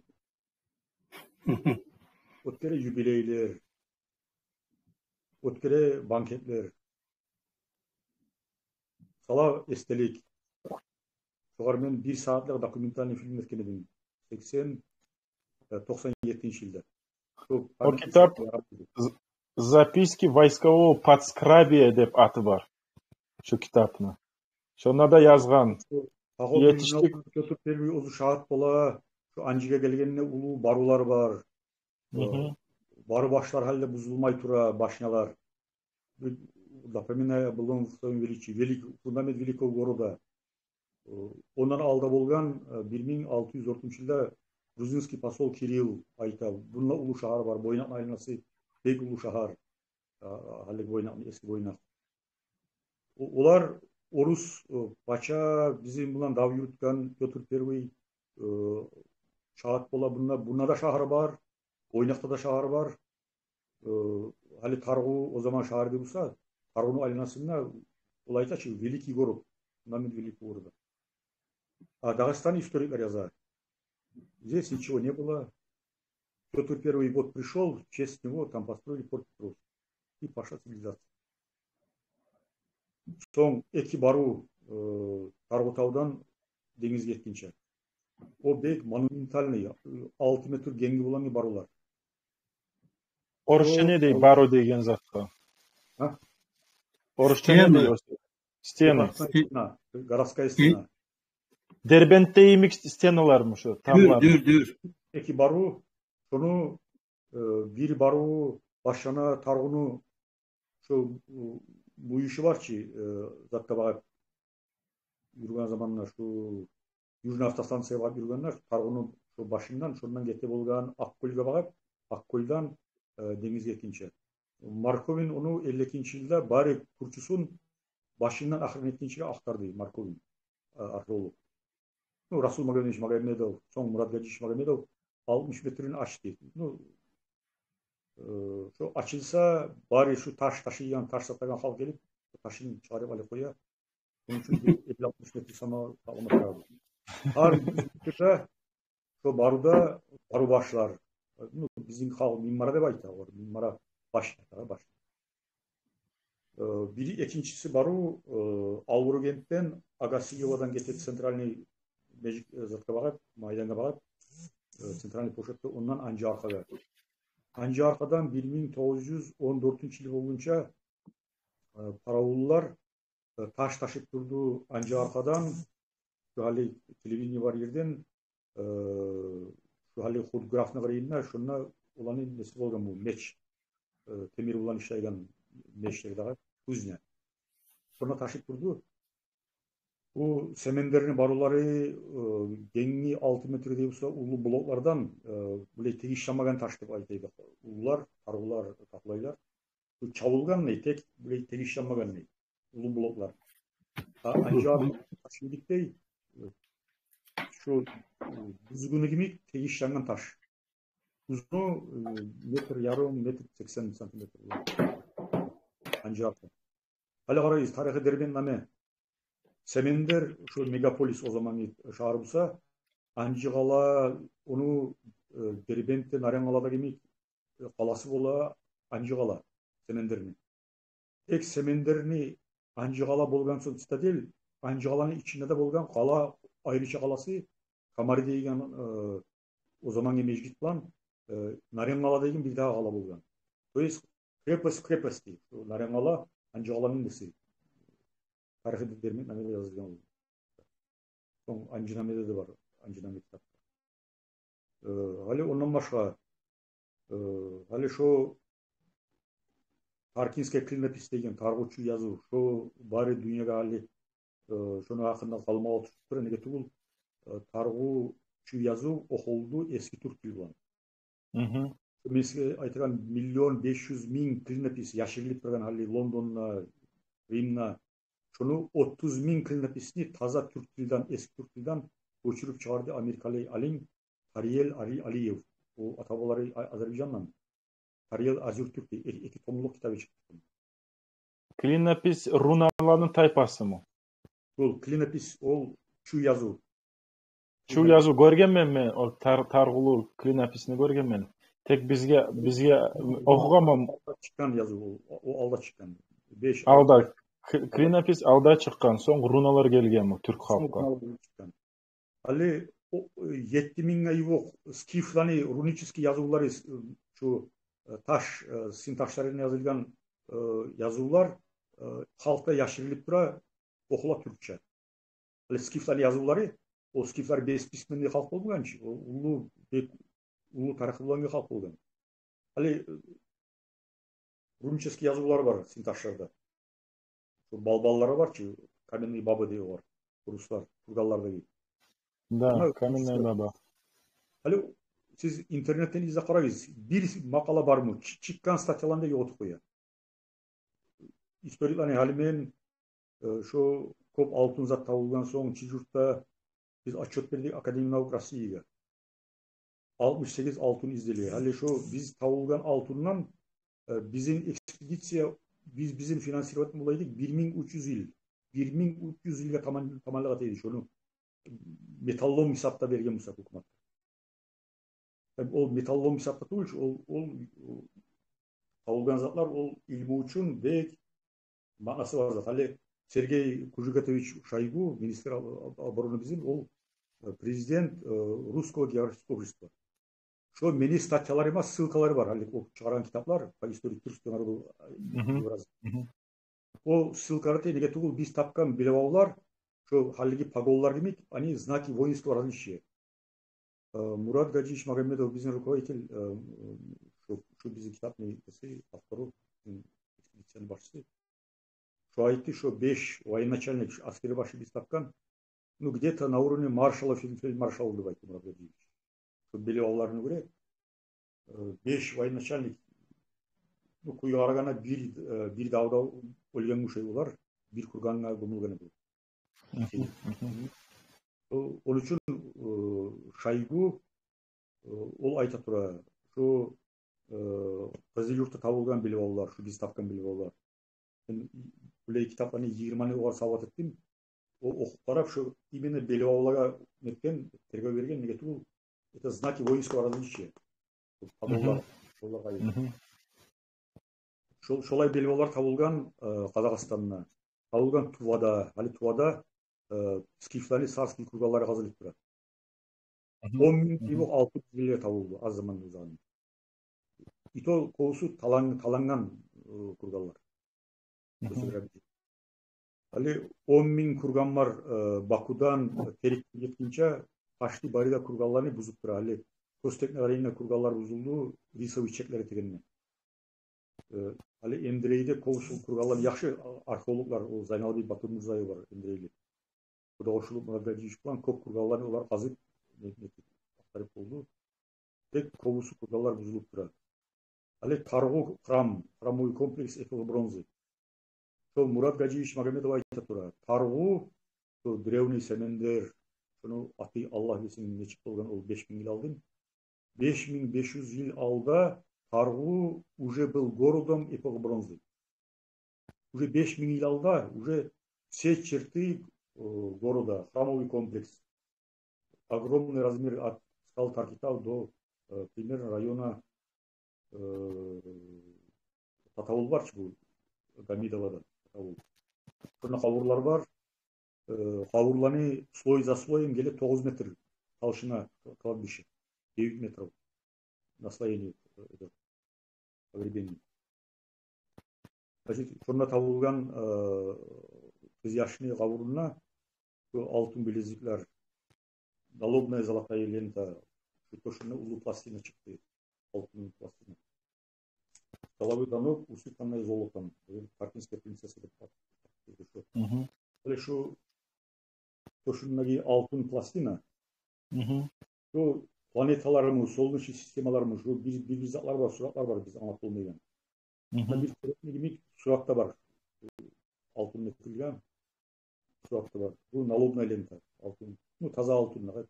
Оьтгере юбилейлер, оьтгере банкетлер. Сала эсделик. Шогъар мен бир сагьатлыкъ документальный фильм этген эдим. Сексен, э, токъсан еттинчи йылда. Шо... О китап «З-, записки войскового подскрабия» деп аты бар. Шо китапны. Шонда да язгъан. Пётр Первый оьзю шагьат бола, шо Анжиге гелгенине уллу барывлар бар. Мгм. Бары башлар гьали де бузулмай тура, башнялар. Напоминаю об былом своём величии, велик-, фундамент великого города. Ондан алда болгъан, э, бир минг алты юз дёртюнчю йылда грузинский посол Кирилл айта: «Мунда уллу шагьар бар, Бойнакъны айланасы бек уллу шагьар». А, гьали Бойнакъны, эски Бойнакъ. О-, олар орус, э, пача, бизин булан дав юрютген Пётр Первый, э, шагьат бола мунда, мунда да шагьар бар, Бойнакъда да шагьар бар. Э, гьали Таргъу о заман шагьар эди буса, Таргъуну айланасында Олар айта чы, великий город, фундамент великого города. А Дагестан историклер яза: здесь ничего не было. Пётр Первый вот пришёл, в честь него там построили порт Петровский. И пошла цивилизация. Сонг эки барыв, э, Таргъутавдан денгизге етгинче. О бек монументальный, э, алты метр генги булангъы барывлар. Орусча не дей барыв деген затгъа? А? Орусча не дей? Стена. Стена. Городская стена. Дербентде йимик стеналармы шо, тамлар? Дюр, дюр, дюр. Эки барыв, шону, э, бир барыв башлана Таргъуну, шо, э, бу иши бар чы, э, затда багъып юрюген заманда, шо Южный автостанциягъа багъып юрюгенде, Таргъуну шо башындан, шондан гете болгъан Акъкёлге багъып, Акъкёлден, э, денгизге етгинче. Марковин ону элли экинчи йылда бары кюрчюсюн башындан ахырына етгинчеге ахтарды Марковин, э, археолог. Ну, Расул Магомедович Магомедов, сонг Мурат Гаджиевич Магомедов алтмыш метрни ачды. Ну, э, шо ачылса, бары шу таш ташыйгъан, таш сатагъан халкъ гелип, ташын чыгъарып алып къоя. Шону учун бир элли-алтмыш метр сама сакълама тарыкъ. Гьар юз метрде шо барывда барыв башлар. Ну, бизин халкъ минмара деп айта, олар минмара баш деп айта, баш. Э, бири, экинчиси барыв, э, Албургентден Агасиевадан гетип, центральный межит, э, затгъа багъып, майдангъа багъып, э, центральный площадьгъа, ондан Анжи-Аркъагъа. Анжи-Аркъадан бир минг тогъуз юз он дёртюнчю йыл болгъунча, э, паравуллар, э, таш ташып турду Анжи-Аркъадан, шу гьали телевидение бар ерден, э, шу гьали Худграфны къырыйында, шонда оланы неси болгъан бу меч, э, темир булан ишлейген мечлер дагъы, кузня. Шонда ташып турду. Бу Семендерни барывлары, э, генги алты метр дей буса, уллу блоклардан, э, булай тегишленмеген таш деп айта эдик. Уллулар, таргъулар, таплагъанлар. Бу чабылгъан не, тек булай тегишленмеген не, уллу блоклар. А Анжи-Аркъа таш йимик дей, э, шу, э, буз гюню йимик тегишленген таш. Узуну, э, метр ярым, метр сексен сантиметр. Анжи-Аркъа. Гьали къарайбыз, тарихи Дербент неме. Семендер, шу мегаполис о замангъы шагьар буса, Анжи-Къала, ону, э, Дербентде, Нарен-Къалада йимик, э, къаласы бола Анжи-Къала, Семендерни. Тек Семендерни, Анжи-Къала болгъан сонг цитадель, Анжи-Къаланы ичинде де болгъан къала, айрыча къаласы, Камари деген, э, о замангъы межгит булан, э, Нарен-Къала деген бир дагъы къала болгъан. То есть крепость в крепости. Нарен-Къала Анжи-Къаланы неси. Тарихи Дербент намеде язылгъан. Сонг Анжинамеде де бар, Анжинаме китап. Э, гьали ондан башгъа, э, гьали шо Таркинская клинопись деген Таргъу чу языв, шо бары дюньягъа гьали, э, шону гьакъында къалмагъал тюшюп тура, неге тюгюл, э, Таргъу чу языв охулду эски тюрк тил булан. Мен сизге айтагъан миллион беш юз минг клинопись яшырылып тургъан гьали Лондонда, Римде, шону отуз минг клинописни таза тюрк тилден, эски тюрк тилден гёчюрюп чыгъарды америкалы алим Тариел Ари-, Алиев. О ата-бабалары а-, Азербайжандан. Тариел Азюртюрк дей, э-, эки томлукъ китабы чыкъды. Клинопись руналаны тайпасымы? Ол клинопись, ол чу языв. Чу языв гёргенмен мен, о тар-, таргъулу клинописни гёргенмен. Тек бизге, бизге охугъанман. Алда чыкъгъан языв ол, о алда чыкъгъан. Беш алда. К-, клинопись алда чыкъгъан, сонг руналар гелгенми тюрк халкъгъа? Сонг руналар чыкъгъан. Гьали о, э, етти мингге ювукъ скифланы рунический язывлары, э, шу, э, таш, э, син ташларына язылгъан, э, язывлар, э, халкъда яшырылып тура, охула тюркче. Гьали скифланы язывлары, о скифлар бесписьменный халкъ болмагъан чы, о уллу, бек уллу тарихи булангъы халкъ болгъан. Гьали, э, рунический язывлар бар син ташларда. Шо балбаллары бар чы, каменный бабы дей олар, руслар, курганлардагъы. Да, каменный баба. Гьали сиз интернетден излеп къарагъыз, бир макъала бармы, чы-, чыкъгъан статьяланы да ёкъ этип къоя. Историклени гьали мен, э, шо кёп алтын зат табылгъан сонг, чы юртда биз отчёт бердик Академия наук Россиягъа. Алтмыш сегиз алтын изделия. Гьали шо биз табылгъан алтындан, э, бизин экспедиция биз, бизин финансировать этме бола эдик бир минг уьч юз йыл. Бир минг уьч юз йылгъа таман-, таманлыкъ эте эди шону, металлолом гьисапда берген буса гьукумат. Эм ол металлолом гьисапда тюгюл чю, ол, ол, ол табулгъан затлар, ол илму учун бек маънасы бар зат. Гьали Сергей Кужугетович Шойгу, министр об-, обороны бизин, ол, э, президент, э, Русского географического общества. Шо мени статьяларыма ссылкалары бар, гьали о чыгъаргъан китаплар по истории тюркского народа, э, Мгм. Евразии. Мгм. О ссылкалар, неге тюгюл, биз тапгъан белбавлар, шо гьалиги погонлар йимик, они знаки воинского различия. Э, Мурат Гаджиевич Магомедов, бизин руководитель, э, шо, шо бизин китапны эси, автору, бизин экспедицияны башчысы. Шо айтды, шо беш военачальник, шо аскери башы биз тапгъан, ну, где-то на уровне маршала, фельд-, фельдмаршала деп айтды Мурат Гаджиевич. Шо белбавларына гёре, э, беш военачальник, ну, кюйге къарагъанда бир, э, бир давда оьлген ушай олар, бир кургангъа гёмюлген эди. Мгм, мгм. О-, ону учун, э, Шойгу, э, ол айта тура, шо, э, Къызылюртда табулгъан белбавлар, шо биз тапгъан белбавлар. Мен булай китапланы йигирманы огъар савгъат этдим. О охуп къарап, шо именно белбавлагъа нетген, тергев берген, неге тюгюл, это знаки воинского различия. Погонлар, Мгм. погонлар къайры. Мгм. Шол-, шолай белбавлар табулгъан, э, Къазахстанда. Табулгъан Тувада, гьали Тувада, э, скифланы, сарский курганлары къазылып тура. Мгм. Он минг Мгм. тюймек алтын билеклер табулду аз заманны узагъында. И то кёбюсю талан-, талангъан, э, курганлар. Мгм. Гьали он минг курган бар, э, Бакудан, э, Терекге етгинче, почти бары да курганланы бузуп тура. Гьали Кёстекни къырыйында курганлар бузулду, рисовый чеклер этегенде. Э, гьали Эндирейде кёбюсю курганлар яхшы, а-, археологлар, о Зайналбий Батырмурзаев бар, эндирейли. О да къошулуп Мурат Гаджиевич булан кёп курганланы олар къазып, не, не, ахтарып болду. Тек кёбюсю курганлар бузулуп тура. Гьали Таргъу храм, храмовый комплекс эпохи бронзы. Шо Мурат Гаджиевич Магомедов айта тура. Таргъу, шо древний Семендер, шону аты Аллагь билсин нечик болгъан, ол беш минг йыл алдын. Беш минг беш юз йыл алда Таргъу уже был городом эпохи бронзы. Уже беш минг йыл алда уже все черты, э, города, храмовый комплекс, огромный размер от скал Таркитау до, э, примерно района, э, Татавул бар чы бу, Гамидовада Татавул. Шонда къабурлар бар. Э, къабурланы слой за слоем геле тогъуз метр толщина кладбища, девять метров наслоение, э, это, погребение. Значит, шонда табулгъан, э, къызъяшны къабурунда шо алтын билезиклер, налобная золотая лента, шо тёшюнде уллу пластина чыкъды, алтын пластина. С головы до ног усыпанная золотом, э, каркинская принцесса деп аталып. Мгм. Гьали шо тёшюндеги алтын пластина, Мгм. шо планеталарымы, солнечный системаларымы, шо бир, бир, бир затлар бар, суратлар бар, биз англап болмайгъан. Мгм. Мунда бир сурат йимик сурат да бар. Алтын этилген сурат да бар. Бу налобная лента, алтын. Ну, таза алтын, нагъа.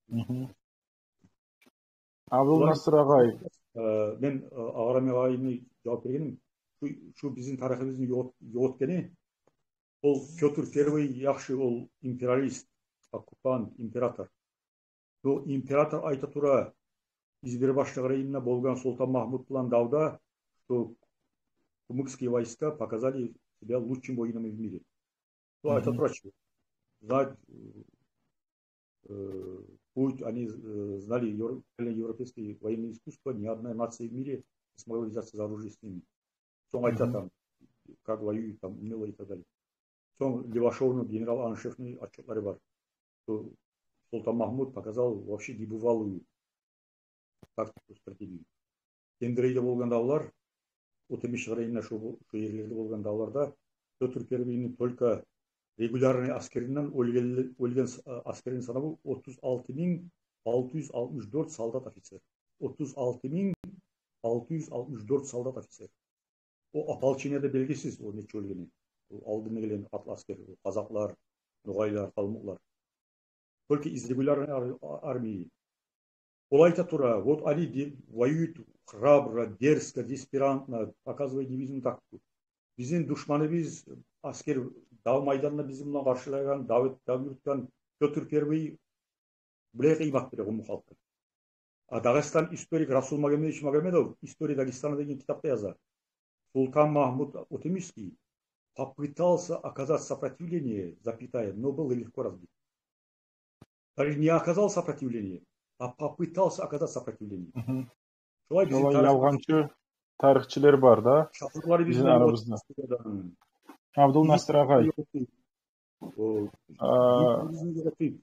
Мгм. Абдулнасыр агъай. Э, мен, э, Агъарамет агъайны жавап бергеним, шу, шу бизин тарихибизни ёгъот-, ёгъотгъаны, ол Пётр Первый яхшы, ол империалист, оккупант, император. Шо император айта тура, Избербаш къырыйында болгъан Солтан Махмуд булан давда, что кумыкские войска показали себя лучшим воинами в мире. Шо айта Мгм. тура чы, знать, э, путь, они, э, знали евро-, европейские военные искусства, ни одна нация в мире не смогла взяться за оружие с ними. Сонг айта Мгм. там, как воюют, там, умело и так далее. Сонг Левашовну, генерал-аншефни отчётлары бар. Шо Солтан Махмуд показал вообще небывалую тактику, стратегию. Эндирейде болгъан давлар, Отемиш къырыйында, шо бу, шо ерлерде болгъан давларда Пётр Первыйни только регулярный аскеринден оьлген, оьлген с-, а, аскерини санаву отуз алты минг алты юз алтмыш дёрт солдат, офицер. Отуз алты минг алты юз алтмыш дёрт солдат, офицер. О ополченияда белгисиз, о нече оьлгени. О алдында гелген атлы аскер, о къазакълар, ногъайлар, къалмукълар. Только из регулярной ар-, а-, армии. Ол айта тура, вот они де-, воюют храбро, дерзко, диверсантно, показывая дивизионную тактику. бизин душманыбыз, аскер, дав майданында бизин булан къаршылайгъан, дав, дав юрютген Пётр Первый булай къыймат бере къумукъ халкъгъа. А Дагъыстан историк Расул Магомедович Магомедов «История Дагестана» деген китапда яза: Султан Махмуд Отемирский попытался оказать сопротивление, запятая, но был легко разбит. Даже не оказал сопротивления, а попытался оказать сопротивление. Мгм. Шолай бизин... Шолай тарих... ялгъанчы тарихчилер бар да бизин арабызда. Абдулнасыр агъай.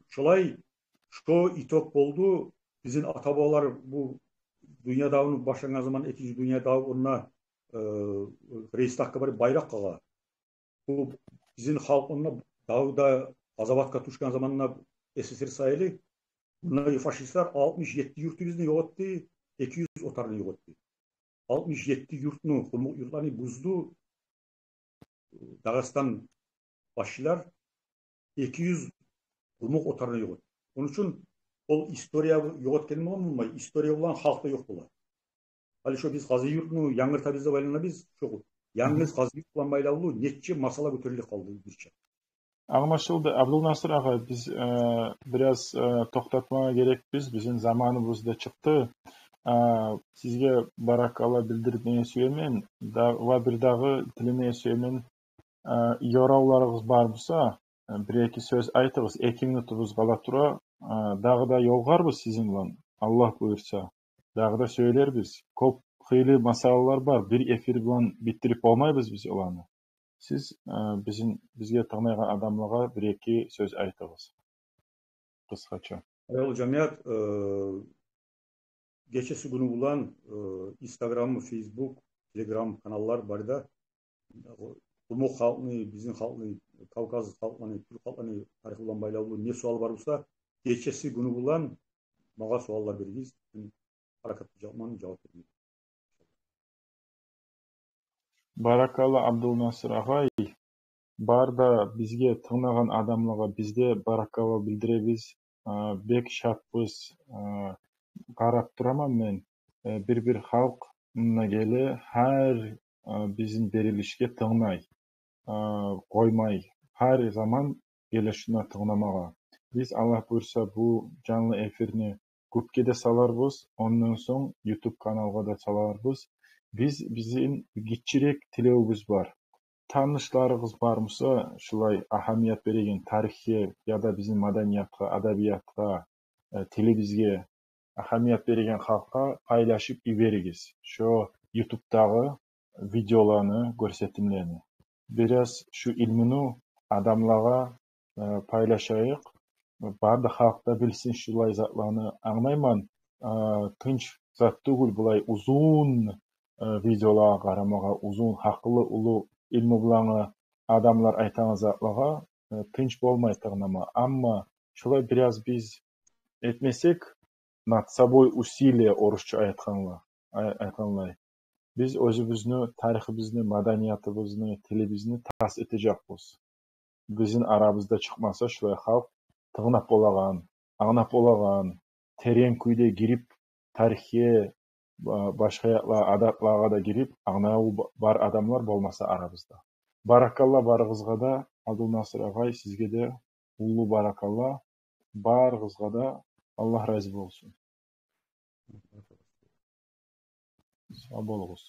Шолай шо итог болду. Бизин ата-бабалар бу дюнья давну башлангъан заман, экинчи дюнья дав, онда, э, Рейхстаггъа барып байракъ къагъа. Бу бизин халкъ онда давда къазаватгъа тюшген заманда, СССР саялы, мунда фашистлер алтмыш етти юртубузну ёкъ этди, эки юз отарны ёкъ этди. Алтмыш етти юртну, къумукъ юртланы бузду Дагъыстан башчылар, эки юз къумукъ отарны ёкъ этди. Ону учун ол история ёкъ этген булан болмай, история булан халкъ да ёкъ бола. Гьали шо биз Къазиюртну янгыртабыз деп айланабыз, шо янгыз Къазиюрт булан байлавлу нече масъала гётерилип къалды бирче. Англашылды, Абдулнасыр агъай, биз, э, бираз, э, токътатмагъа герекбиз, бизин заманыбыз да чыкъды. Э, сизге баракалла билдирмеге сюемен, да, ва бир дагъы тилемеге сюемен, э, ёравларыгъыз бар буса, э, бир-эки сёз айтыгъыз, эки минутубуз къала тура, э, дагъы да ёлугъарбыз сизин булан, Аллагь буюрса. Дагъы да сёйлербиз. Кёп хыйлы масъалалар бар, бир эфир булан битдирип болмайбыз биз оланы. Сиз, э, бизин, бизге тынглайгъан адамлагъа бир-эки сёз айтыгъыз. Къысгъача. Аявлу жамият, э, гечеси-гюню булан, э, Instagram, Facebook, Telegram каналлар бар да, къумукъ халкъны, бизин халкъны, Кавказ халкъланы, тюрк халкъланы тарихи булан байлавлу не суал бар буса, гечеси-гюню булан магъа суаллар беригиз. Мен гьаракат этежекмен жавап бермеге. Баракалла, Абдулнасыр агъай. Бар да бизге тынглагъан адамлагъа биз де баракалла билдиребиз. А, бек шатбыз. А, къарап тураман мен, э, бир-бир халкъ мунда геле, гьар, э, бизин берилишге тынглай, э, къоймай, гьар заман геле шунда тынгламагъа. Биз, Аллагь буюрса, бу жанлы эфирни гюпге де саларбыз, ондан сонг YouTube каналгъа да саларбыз. Биз, бизин гиччирек тилевюбюз бар. Танышларыгъыз бар буса, шулай агьамият береген тарихге яда бизин маданиятгъа, адабиятгъа, э, тилибизге агьамият береген халкъгъа пайлашып йиберигиз шо ютубдагъы видеоланы, гёрсетимлени. Бираз шу илмуну адамлагъа, э, пайлашайыкъ. Бары да халкъ да билсин шулай затланы. Англайман, э, тынч зат тюгюл булай узун, э, видеолагъа къарамагъа, узун, гьакъыллы, уллу илму булангъы адамлар айтагъан затлагъа, э, тынч болмай тынглама. Амма шулай бираз биз этмесек, над собой усилие, орусча айтгъанла-, ай-, айтгъанлай, биз оьзюбюзню тарихибизни, маданиятыбызны, тилибизни тас этежекбиз. Бизин арабызда чыкъмаса шулай халкъ тынглап болагъан, англап болагъан, терен кюйде гирип, тарихге, ба-, башгъа якъла, адатлагъа да гирип, англаву ба-, бар адамлар болмаса арабызда. Баракалла барыгъызгъа да, Абдулнасыр агъай, сизге де уллу баракалла, барыгъызгъа да Аллагь рази болсун. Сав болугъуз.